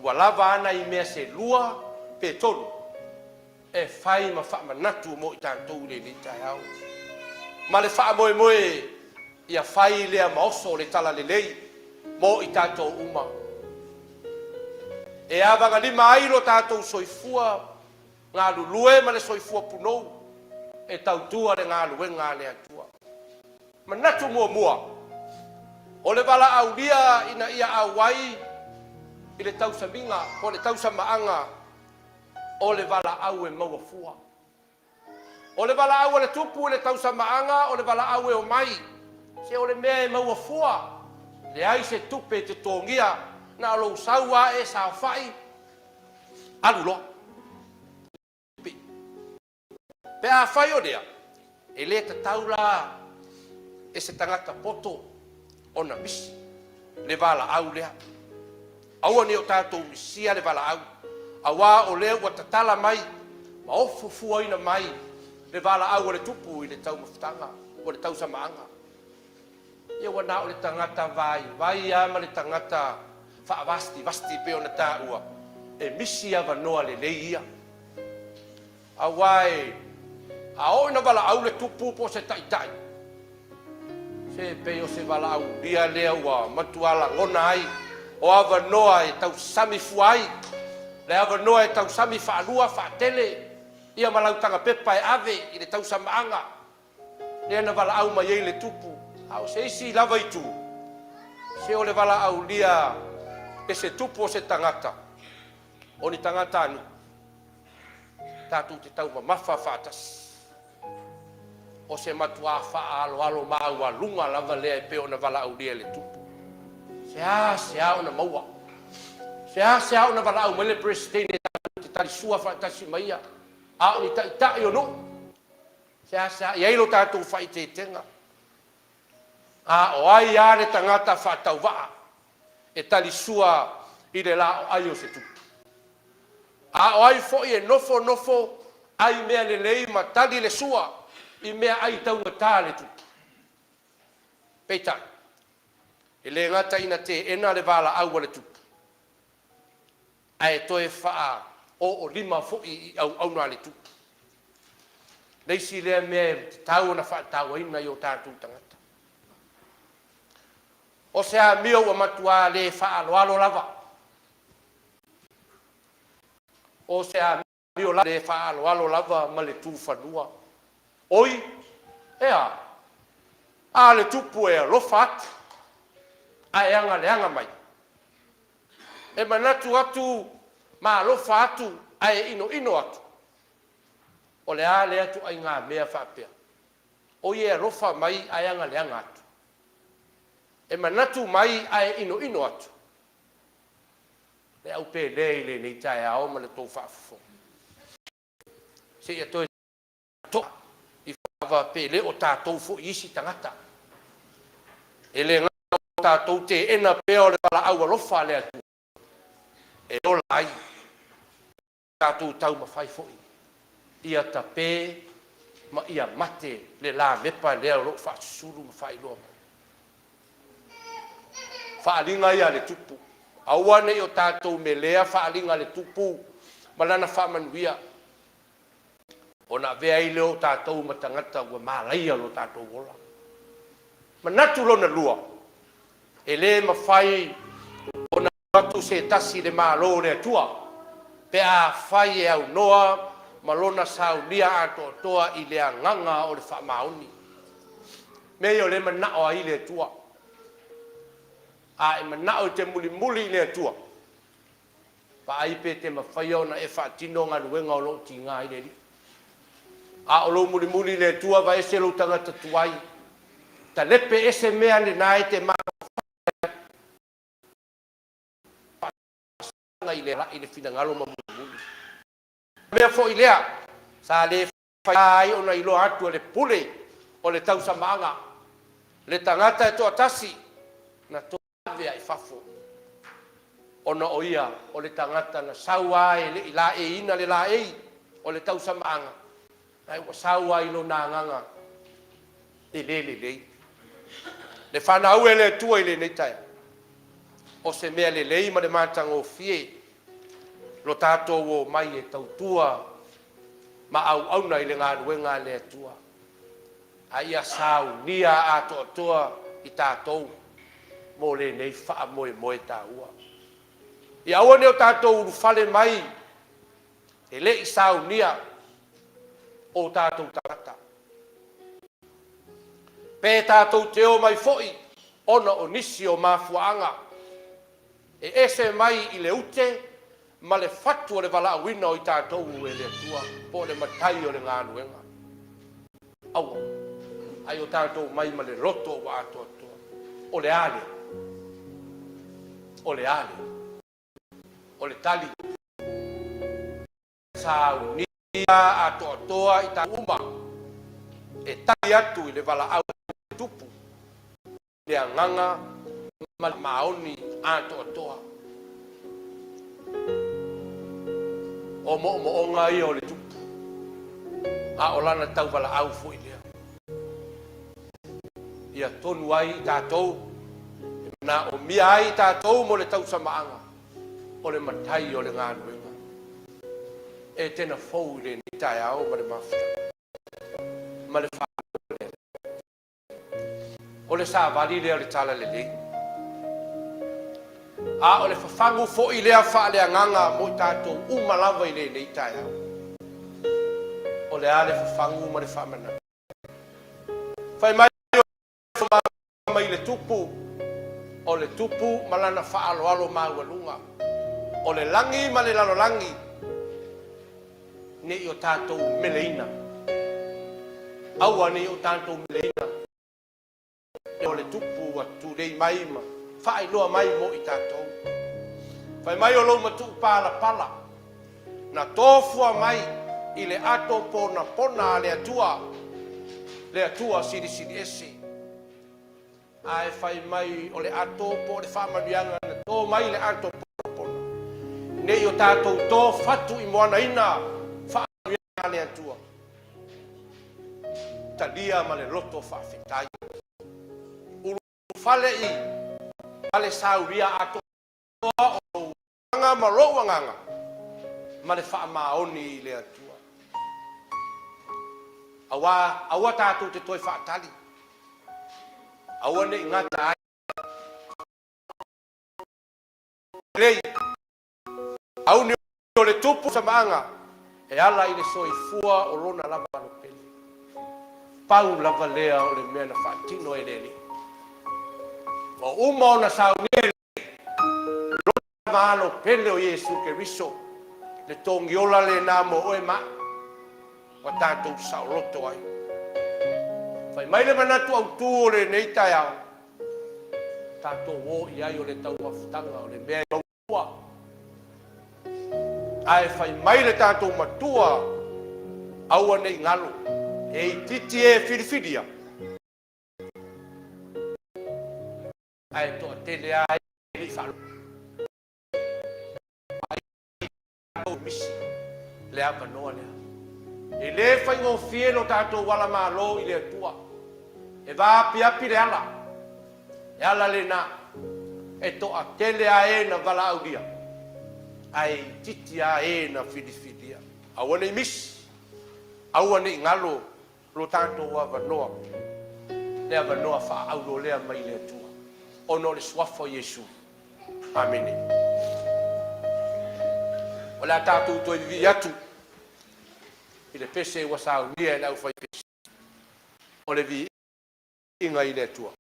ua lava a nai mea se lua pe tolu e fai ma faamanatu mo i tatou i lenei taeao. Ma le faamoemoe ia fai lea ma oso le talalelei mo i tatou uma. E avagalima ai lo tatou soifua galulue ma le soifua punou e tautua le galuega a le Atua. Manatu muamua, o le valaaulia ina ia auai i le tausamiga po o le tausamaaga o le valaau e maua fua. O le valaau a le Tupu i le tausamaaga o le valaau e omai, se o le mea e maua fua, leai se tupe e totogia, na o lou sau lava e saofai, alu loa. Pe afai o lea, e le tatau la e se tagata poto ona misi le valaau lea. Aua ne i o tatou misia le valaau, aua o lea ua tatala mai ma ofo fuaina mai le valaau a le Tupu i le taumafataga po o le tausamaaga. Ia ua na o le tagata vaivai lava ma le tagata faavastivasti pei ona taua, e misi avanoa lelei ia. Aua e a oo ina valaau le tupu po o se taitai, se pei o se valaaulia lea ua matua lagona ai o avanoa e tausami fua ai, le avanoa e tausami faalua, faatele, ia ma lau tagapepa e ave i le tausamaaga lea na valaau mai ai le tupu. A o se isi lava itu, se o le valaaulia e se tupu o se tagata, o ni tagatanuu, tatou te taumamafa faatasi. O se matuā faaaloalo maualuga lava lea e pei ona valaaulia e le Tupu. Seasea ona maua, seasea ona valaau mai le Peresetene tatou te talisua faatasi ma ia, a o ni taitai o nuu, seasea i ai lo tatou faaeteetega. A o ai lava le tagata faatauvaa e talisua i le laoai o se tupu? A o ai foi e nofonofo ai mea lelei ma tali le sua i meaai taugata a le tupu? Peitai, e le gata ina teena le valaau a le tupu, ae toe faaoolima foi i auauna a le tupu. Le isi lea mea e tatau ona faatauaina i o tatou tagata. O se amio ua matua le faaaloalo lava. O se amio le faaaloalo lava ma le tufanua. Oi, e a? A le tupu e alofa atu ae agaleaga mai. E manatu atu ma alofa atu ae inoino atu. O le a lea ituaiga mea faapea? Oi e alofa mai ae agaleaga atu. E manatu mai ae inoino atu. Le au pele i lenei taeao ma le tou faafofoga. Seia toe to'a ifo lava pe le o tatou foi isi tagata. E le gata o tatou teena pea o le valaau alofa a le Atua e ola ai tatou taumafai foi ia tape ma ia mate le lamepa lea o lo o faasusulu ma faailoa mai. Faaaliga ia a le Tupu. Aua ne i o tatou melea faaaliga a le Tupu ma lana faamanuia, ona avea ai lea o tatou ma tagata ua malaia lo tatou ola. Manatu lona lua, e le mafai ona atu se tasi i le Malo o le Atua pe afai e aunoa ma lona saunia atoatoa i le agaga o le faamaoni. Mea ia o lea e manao ai le Atua. A e manao e te mulimuli i le Atua, vaai pe te mafaia ona e faatino galuega o lo o tiga ai le Alii. A o lou mulimuli i le Atua, vaese lou tagata tuai, talepe ese mea lena e te mafaufau ai. Faasaga i le alai le finagalo ma mulimuli. O le mea foi lea sa le faigā ai ona iloa atu e le pule o le tausamaaga le tagata e toatasi na toe ave ai fafo. Ona o ia o le tagata na sau lava e le i laeiina le laei o le tausamaaga, ae ua sau lava i lona agaga e le lelei. Le fanau e le Atua i lenei taeao, o se mea lelei ma le matagofie lo tatou omai e tautua ma auauna i le galuega a le Atua, a ia saunia atoatoa i tatou mo lenei faamoemoe taua. Ia aua ne i o tatou ulufale mai e le i saunia o tatou tagata, pe tatou te omai foi ona o nisi o mafuaaga e ese mai i le ute ma le fatu o le valaauina o i tatou e le Atua po o le matai o le galuega. Aua, a ia o tatou omai ma le loto ua atoatoa. O le a lea? O le a lea? O le tali, saunia atoatoa i tatou uma e tali atu i le valaau a le Tupu, le agaga ma le faamaoni atoatoa. O moomooga ia o le Tupu, a o lana tauvalaau foi lea. Ia tonu ai i tatou e manaomia ai i tatou mo le tausamaaga o le matai o le galuega. Etena fou i lenei taeao ma le mafutaga ma le faalogo. O le savali lea o le talalelei, a o le fafagu foi lea faaleagaga mo i tatou uma lava i lenei taeao. O le a le fafagu ma le faamanatu? Fai mai o mai le Tupu, o le Tupu ma lana faaaloalo maualuga, o le lagi ma le lalolagi, ne i o tatou meleina. Aua ne i o tatou meleina o le Tupu ua tulei mai ma faailoa mai mo i tatou. Fai mai o lou matuupalapala na tofua mai i le ato ponapona a le Atua, le Atua Silisili Ese. Ae fai mai o le ato po o le faamanuiaga na to mai i le ato ponapona, ne i o tatou to fatu i moanaina faamanuiaga a le Atua. Talia ma le loto faafetai. Ulufale i fale saulia atoa o lou agaga ma lou agaga ma le faamaoni i le Atua. Aua, aua tatou te toe faatali, aua ne i gata ai lelei auni o le tupu samaaga e ala i le soifua o lona lava alopele. Pau lava lea o le mea na faatino e le Alii. Ua uma ona saunia e Lona lava Alo pele o Iesu Keriso, le togiola lena mo oe ma au, ua tatou saoloto ai. Fai mai le manatu autu o lenei taeao, tatou o i ai o le taumafutaga o le mea e maua, ae fai mai le tatou Matua, aua ne i galo, e itiiti e filifilia, ae toatele lava e le i faalogo ai tatou misi le avanoa lea. E le faigofie lo tatou ala malo i le Atua. E vaapiapi le ala, le ala lena e toatele lava e na valaaulia, ae itiiti lava e na filifilia. Aua ne i misi, aua ne i galo lo tatou avanoa, le avanoa faaauro lea mai le Atua, ona o le Suafa o Iesu. Amene. O le a tatou toe vivii atu i le pese ua saunia e le aufaipese, o le viiga i le Atua.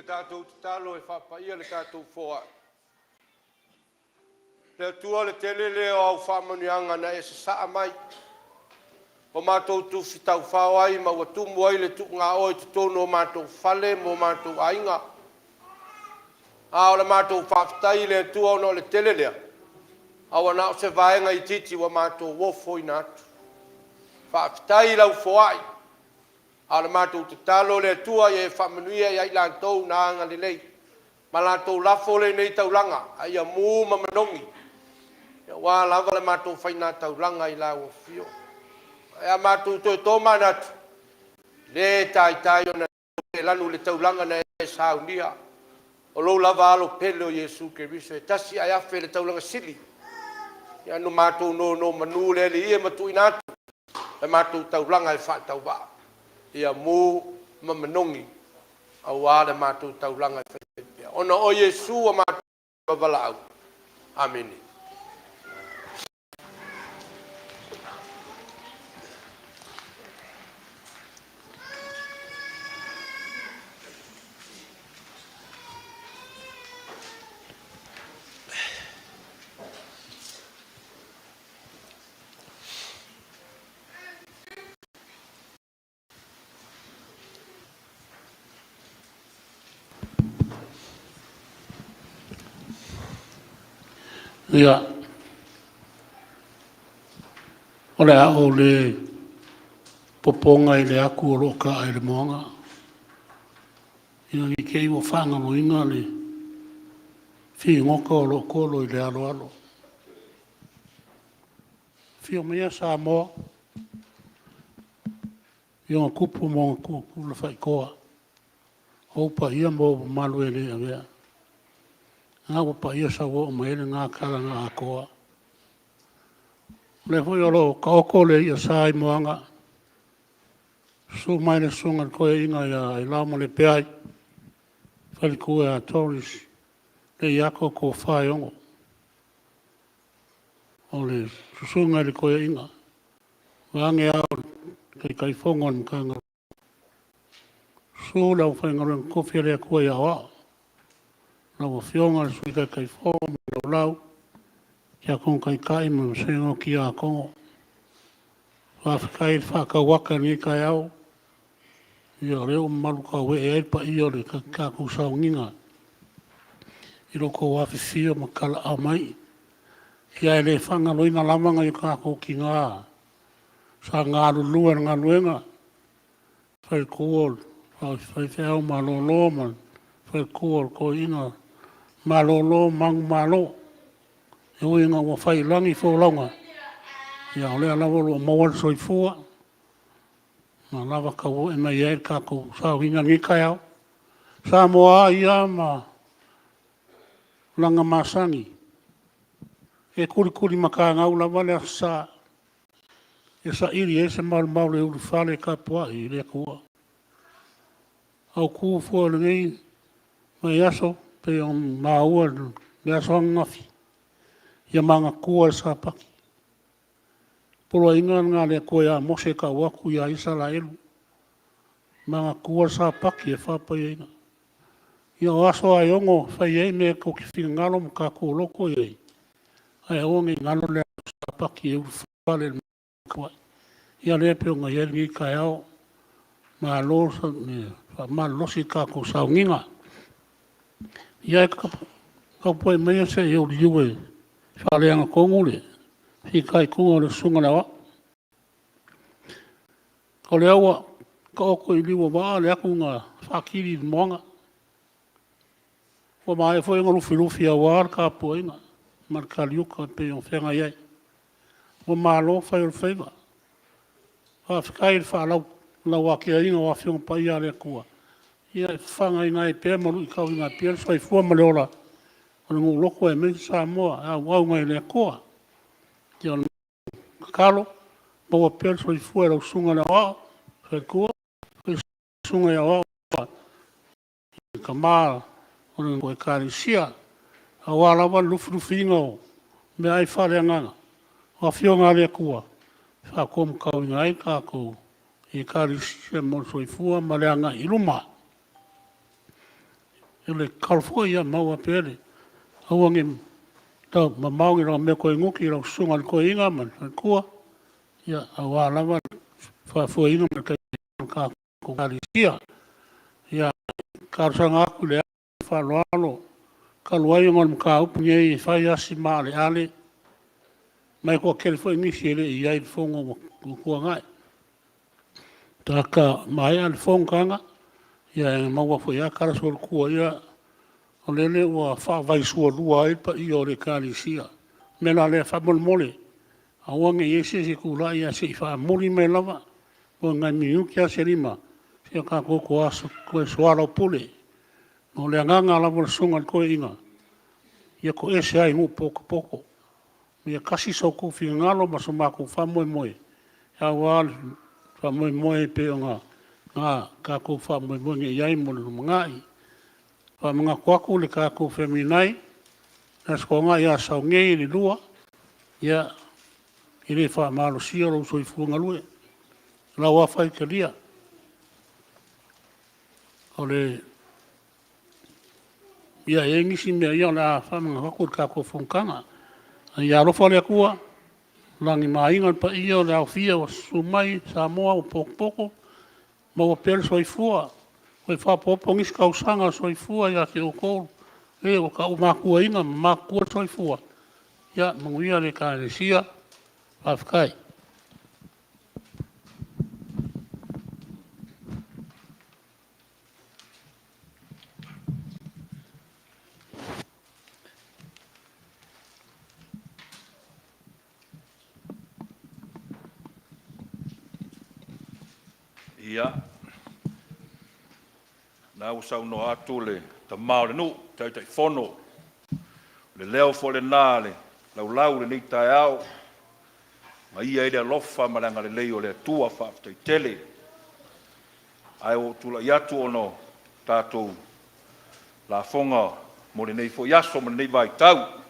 tatou tatalo e faapaia le tatou foai. Le Atua, le tele lea o au faamanuiaga na e sasaa mai ua matou tufi taufao ai ma ua tumu ai le tuugaoa i totonu o matou fale ma o matou aiga. A o le matou faafetai i le Atua ona o le tele lea, a ua na o se vaega itiiti ua matou ofoina atu. Faafetai i lau foai, a o le matou tatalo le Atua ia e faamanuia ia i latou na agalelei ma latou lafo lenei taulaga, a ia mu ma manogi aua lava le matou faigataulaga i lau afio. Ae a matou toe tomanatu, e le taitai ona lanu le taulaga na e saunia, o lou lava Alo pele o Iesu Keriso, e tasi ae afe le taulaga sili. Ia na matou nonomanu le Alii e ma tuuina atu le matou taulaga e faatauvaa, ia mu ma manogi aua le matou taulaga e faifaipea. Ona o Iesu ua matou valaau. Amene. Ia, o le a ou le popoga i le atu o lo o taa i le moana, ina ne i te i ua faagaloina le figota o lo o tolo i le aloalo. Afio maia Samoa i ona tupu ma ona tuputupu faitoa, o ou paia ma ou mamalu e le avea, o lena ua paia sauoo mai ai lena tala na atoa. O lea foi o lo o taoto le i'asa i moana, susu mai le susuga i le toeaina ia Ailaomalepeai, faletua ia Doris Leiato Tofaeono, o le susuga i le toeaina, vaeane au o le taitaifono o le Matagaluega. Susu le aufaigaluega totofi a le Atua i aoao, lau Afioga i le Sui Taitaifono ma le Loau, Tiakono Taitai ma le vasega o Tiakono. Faafetai le faatauata i lenei taeao, o lea ua malutauee ai le paia o le tatou sauniga i lo outou afifio ma talaaao mai. Ia e le faagaloina lava nai o tatou tina sa galulue i le galuega, faletua o faifeau malolo ma le faletua o le toeaina malolo manumalo. E ui ina ua fai i lagi folauga, a o lea lava ua maua le soifua ma lava tauoe mai ai le tatou sauniga i lenei taeao. Samoa a ia ma tulaga masani, e tulitulimatagau lava le Aso Sa e saili ai se maumau e ulufale tapuai i le Atua. O foi o lenei vaiaso pei ona maua i le aso ananafi, ia manatua le Sapati. O le poloaiga lena a le Atua ia Mose e tau atu ia Isaraelu, manatua le Sapati e faapaiaina. Ia o aso lava e 6 e fai ai mea tou te finagalo ma tatou loto i ai, ae aua ne i galo le aso Sapati e ulufale ma. Ia lea e pei ona i ai lenei taeao, malo le faamalolosi i le tatou sauniga. Ia tapuai maia se i ou liliu e faaleaga tonu le fitaituga o le susuga i le aoao. O lea ua taoto i liu o vaa le atu na faatili i le moana, ua maea foi ona lufilufi aua le tapuaiga ma le taliuta e pei ona feagai ai. Ua malo fai o le faiva, faafetai i le faalauaiteaina o Afioga Paia a le Atua, ia e fafagaina ai pea ma luitauina ai pea le soifua ma le ola o le nuu lotu aemaise Samoa e auau mai le Atua. Ia o le tatalo, maua pea le soifua i lau Susuga i le Aoao, faletua, le Susuga i Aoao le Tama o le Ekalesia, aua lava le lufilufiina o meaai faaleagaga o Afioga a le Atua e faatoamatauina ai tatou Ekalesia mo le soifua ma le agai i luma. O le tatalo foi ia maua pea le aua nei tau mamao ni lau mea toe nuti lau susuga i le toeaina ma le faletua aua lava le faafoeina ma le taitaiina o le tatou ekalesia. Ia talosaga atu ma le faaaloalo talu ai ona o le mataupu lenei e fai a si maaleale ma e toatele foi nisi e le i i ai i le fono ua tuanai. Tagata maea le fonotaga e maua foi a tala solotua, o lele ua faavaisualua ai le paia o le Ekalesia. O le mea la lea faamolemole aua nei i ai se isi e tulai ae se i faamuli mai lava po o ni nai minute a se 5 se i o tatou toe soalaupule. O le agaga lava o le susuga i le toeaina ia toese a i nuu potopoto, ia tasi so outou finagalo ma so matou faamoemoe aua le faamoemoe e pei ona tatou faamoemoe nei i ai mo le lumanai. Faamanatu atu le tatou family night le Aso Toonai ia Asau nei i le 2:00, e le faamalosia lou soifua galue i lau lava faitalia. Ia e i ai nisi mea o le a faamanatu atu i le tatou fonotaga. A ia alofa le Atua lagima le paia o le aofia ua susu mai Samoa ua potopoto, maua pea le soifua toe faaopoopo nisi tausaga o le soifua ia te outou e ua tau matuaina ma matutua soifua. Ia manuia le Ekalesia. Faafetai. Ia, o lena ua saunoa atu le tama o le nuu, le Taitaifono. O le leo foi lena e laulau i lenei taeao, e vaaia ai le alofa ma le agalelei o le Atua. Faafetai tele. Ae ua ou tulai atu ona o tatou lafoga mo lenei foi aso ma lenei vaitau.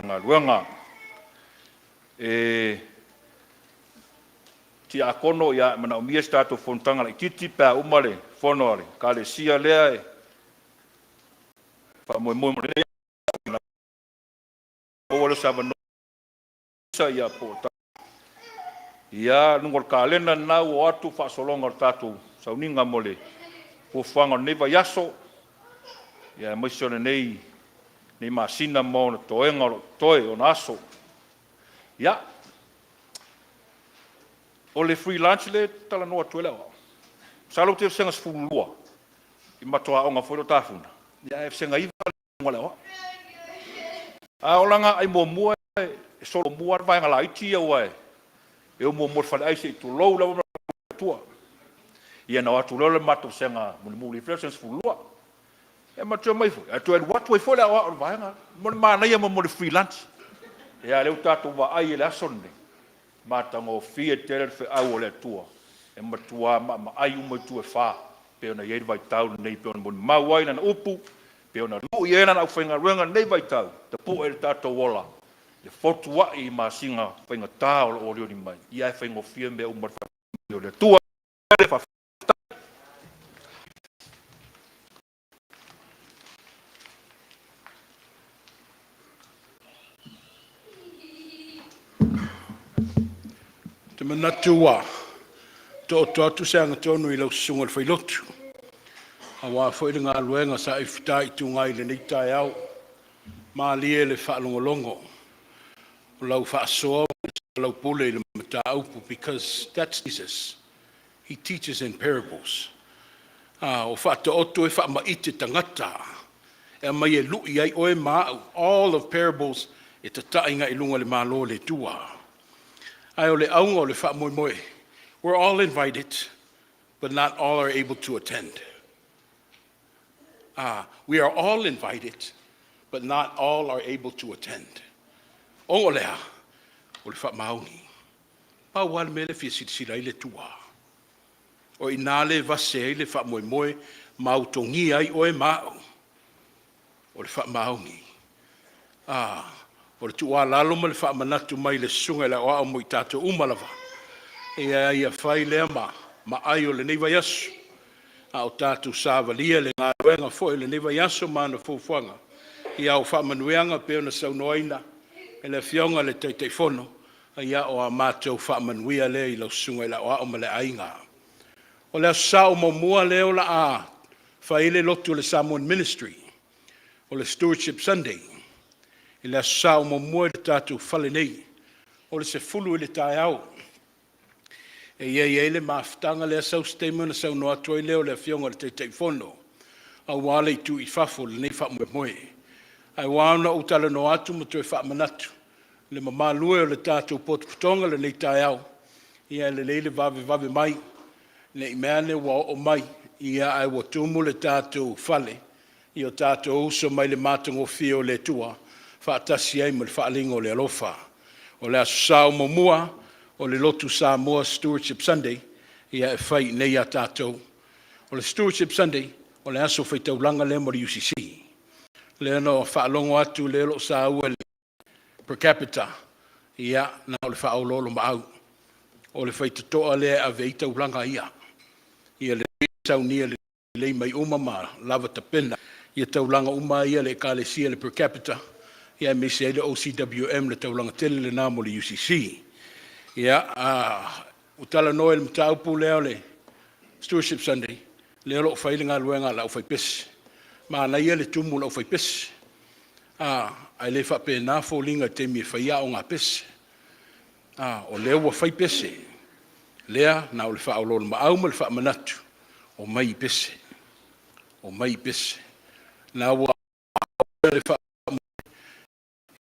Matagaluega. E tiakono, ia, e manaomia se tatou fonotaga laitiiti pe a uma le fono a le Ekalesia lea e faamoemoe mo lenei aso, ona maua lea o se avanoa ia po o ia, luga o le kalena lena ua oo atu le faasologa o le tatou sauniga mo le fuafuaga o lenei vaiaso, aemaise o lenei masina ma ona toega o lo o totoe, ona aso. Ia, o le free lunch lea e talanoa atu ai le aoao, masalo ou te i i le vasega 12 i le matou aoga foi lea o Tafuna, ae vasega 9 le iuga a le aoao. A o lana aai muamua e solo muamua lava le vaega laiti ia aua e o muamua i le faleai se i tulou lava ma le matua. Ia ona o atu loa lea o le matou vasega mulimuli ifo lea, le vasega 12. Ia ma toe omai foi, ae toe alu atu ai foi le aoao i le vaega lea. Mo le manaia mo le mea o le free lunch. Ia a o lea ua tatou vaai i le aso lenei, matagofie tele le feau a le Atua, e matua maamaai uma itu e fa pei ona i ai le vaitau lenei e pei ona molimau ai Lana upu, pei ona lui ai Lana aufaigaluega i lenei vaitau, e tapue lo tatou ola, e fotuai i masina faigata o lo o olioli mai, ae faigofie mea uma i le faamanuia o le Atua. Faafetai. Ou te manatu ua taoto atu se agatonu i lau susuga i le Failotu aua foi le galuega sa e fitaituga ai i lenei taeao. Malie le faalogologo o lau faasoa ma le soalaupule i le mataupu because that's Jesus. He teaches in parables. A o Faataoto e faamaite tagata e aumai e lui ai oe ma au. All of parables e tatai agai i luga o le Malo o le Atua. Ae o le auga o le faamoemoe, we're all invited, but not all are able to attend. We are all invited, but not all are able to attend. O lea, o le faamaoni. Pau lava le mea lea e fia silasila ai le Atua. O i ina le vase ai le faamoemoe ma utagia ai oe ma au, o le faamaoni. O le tuualalo ma le faamanatu mai le susuga i le aoao mo i tatou uma lava, ia fai lea ma ai o lenei vaiaso, a o tatou savalia le galuega foi o lenei vaiaso ma ana fuafuaga, ia o faamanuiaga pei ona saunoaina e le Afioga i le Taitaifono, ia o a matou faamanuia lea i lau susuga i le Aoao ma le aiga. O le Aso Sa o muamua lea o le a fai ai le lotu a le Samoan Ministry, o le Stewardship Sunday, i le Aso Sa o muamua i le tatou fale nei, o le 10:00 i le taeao. E i ai le mafutaga lea, sau se taimi ona saunoa atu ai lea o le Afioga i le Taitaifono aua le itu i fafo o lenei faamoemoe. Ae ua ao ona ou talanoa atu ma toe faamanatu le mamalu e o le tatou potopotoga i lenei taeao, ia e lelei le vavevave mai, ne i meaane ua oo mai ae ua tumu le tatou fale i o tatou uso mai le matagofie o le Atua faatasi ai ma le faaaliga o le alofa. O le Aso Sa o muamua, o le Lotu Samoa Stewardship Sunday, ia e fai i inei ia tatou. O le Stewardship Sunday, o le aso faitaulaga lea mo le UCC. Lea na faalogo atu lea o lo o saua i le per capita, ia na o le faaoloolomaau. O le faitotoa lea e ave ai taulaga ia, ia lelei saunia lelei mai uma ma lava tapena taulaga uma ia a le Ekalesia i le per capita, aemaise ai le OCWM, le taulaga tele lena mo le UCC. Ia, ua talanoa i le mataupu lea o le Stewardship Sunday, lea o lo o fai le galuega a le aufaipese. Manaia le tumu o le aufaipese, ae le faapena foliga i le taimi e fai ai aoga pese. O lea ua fai pese, lea na o le faaoloolomaau ma le faamanatu, omai i pese, omai i pese. La ua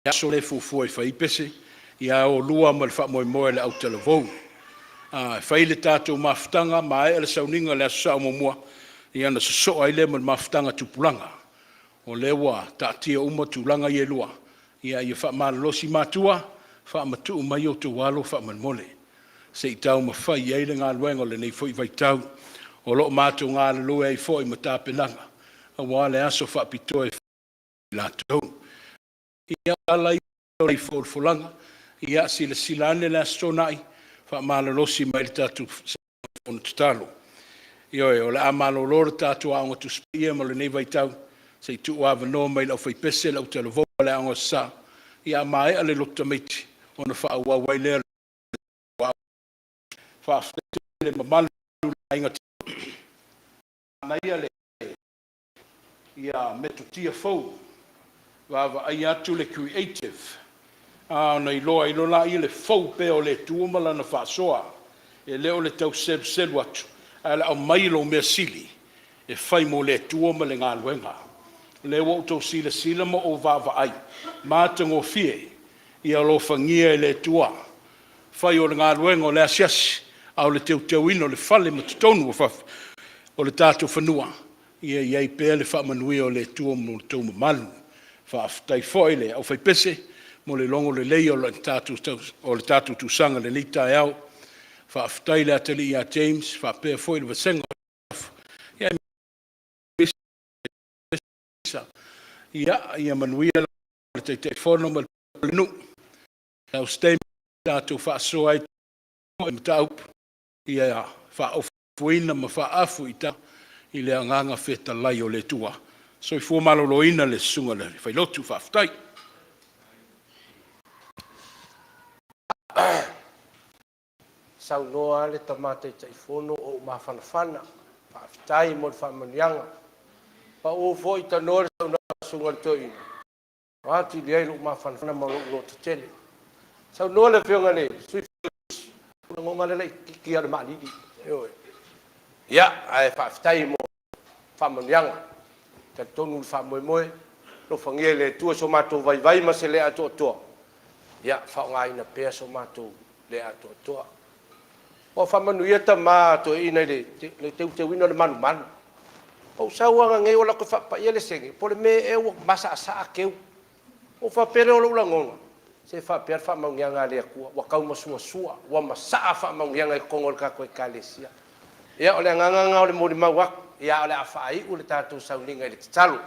aso lea e fuafua e fai ai pese, ia o lua ma le faamoemoe o le autalavou. E fai le tatou mafutaga, maea le sauniga i le Aso Sa muamua, ia ona sosoo ai lea ma le mafutaga a tupulaga. O lea ua taatia uma tulaga ia e lua, ia faamalolosi matua, faamatuu mai outou alo faamolemole, se i taumafai ai le galuega o lenei foi vaitau. O lo o matou galulue ai foi ma tapenaga aua le aso faapitoa i latou. Ia, O le folafolaga, ia silasila ane le Aso Toonai, faamalolosi mai le tatou fono tatalo. Ioe, o le a malolo le tatou Aoga Tusi Paia mo lenei vaitau, se i tuu avanoa mai i le aufaipese le autalavou a le Aoga Aso Sa, ia a maea le lotu tamaiti ona faaauau ai lea o le Faafetai tele i le mamalu o le aiga manaia le metotia fou vaavaaia atu le creative ona iloa ai loa lea le fou pea o le Atua ma Lana faasoa. E le o le tau seluselu atu, ae o le aumai o lou mea sili e fai mo le Atua ma le galuega. O lea ua outou silasila ma ou vaavaai, matagofie. Ia alofagia e le Atua le fai o le galuega o le asiasi, a o le teuteuina o le fale ma totonu o le tatou fanua, ia i ai pea le faamanuia o le Atua ma lo outou mamalu. Faafetai foi i le aufaipese mo le logo lelei o le tatou tuisaga i lenei taeao. Faafetai i le atalii ia James faapea foi le vasega o Ia manuia le Taitaifono ma le nuu, tatou faasoa ai i mataupu ia faaofoina ma faaafu i le agaga fetalai o le Atua. Soifua maloloina le susuga i le failotu, faafetai. Saunoa le Tama Taitaifono o ou mafanafana, faafetai mo le faamanuiaga. Pau foi tanoa le saunoaga a le Susuga i le Toeaina, ua atili ai lou mafanafana ma lou lototetele. Saunoa le Afioga i le Sui Failautusi, o lou lagona lava le laitiiti lava o le maalili, ioe. Ia, ae faafetai mo faamanuiaga. E talitonu le faamoemoe, alofagia e le Atua so matou vaivai ma se le atoatoa, ia faaaogaina pea so matou le atoatoa. Ua faamanuia tama toeaiina i le teuteuina o le malumalu. Na ou sau lava ananei ou alu atu e faapaia le sege, po o le mea ea ua masaasaa teu. Ona ou faapea lea o lou lagona, se faapea le faamanuiaga a le Atua ua tau masuasua, ua masaa faamanuiaga i totonu o le tatou Ekalesia. Ia o le agaga lena o le molimau atu, ae o le a faaiu le tatou sauniga i le tatalo.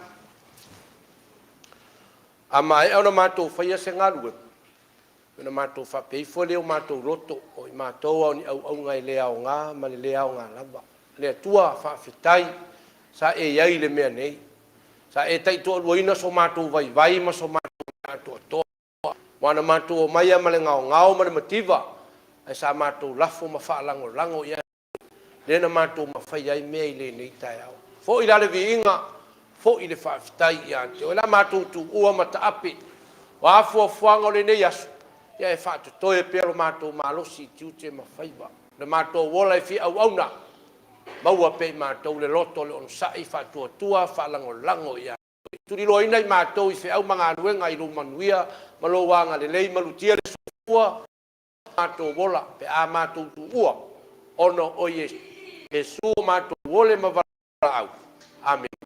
A maea ona matou faia se galuega, ona matou faapea ifo lea i o matou loto, o i matou lava o ni auauna e le aoga ma le le aoga lava. Le Atua, faafetai sa e i ai i le mea nei, sa e taitoaluaina so matou vaivai ma so matou le atoatoa. Aua na matou omai lava ma le gaogao ma le mativa, ae sa matou lafo ma faalagolago i ai lea na matou mafaia ai mea i lenei taeao. Foi la le viiga, foi le faafetai ia te Oe. O le a matou tuua ma taape, o a fuafuaga o lenei aso, ia e faatotoe pea lo matou malosi i tiute ma faiva. O le matou ola e fia auauna, maua pea e i matou le loto o le onosai, faatuatua faalagolago ia Oe. Tuliloaina i matou i feau ma galuega i lou manuia ma lou agalelei, malutia le soifua ma lo matou ola pe a matou tuua ona o Iesu matou ole ma valaau. Amene.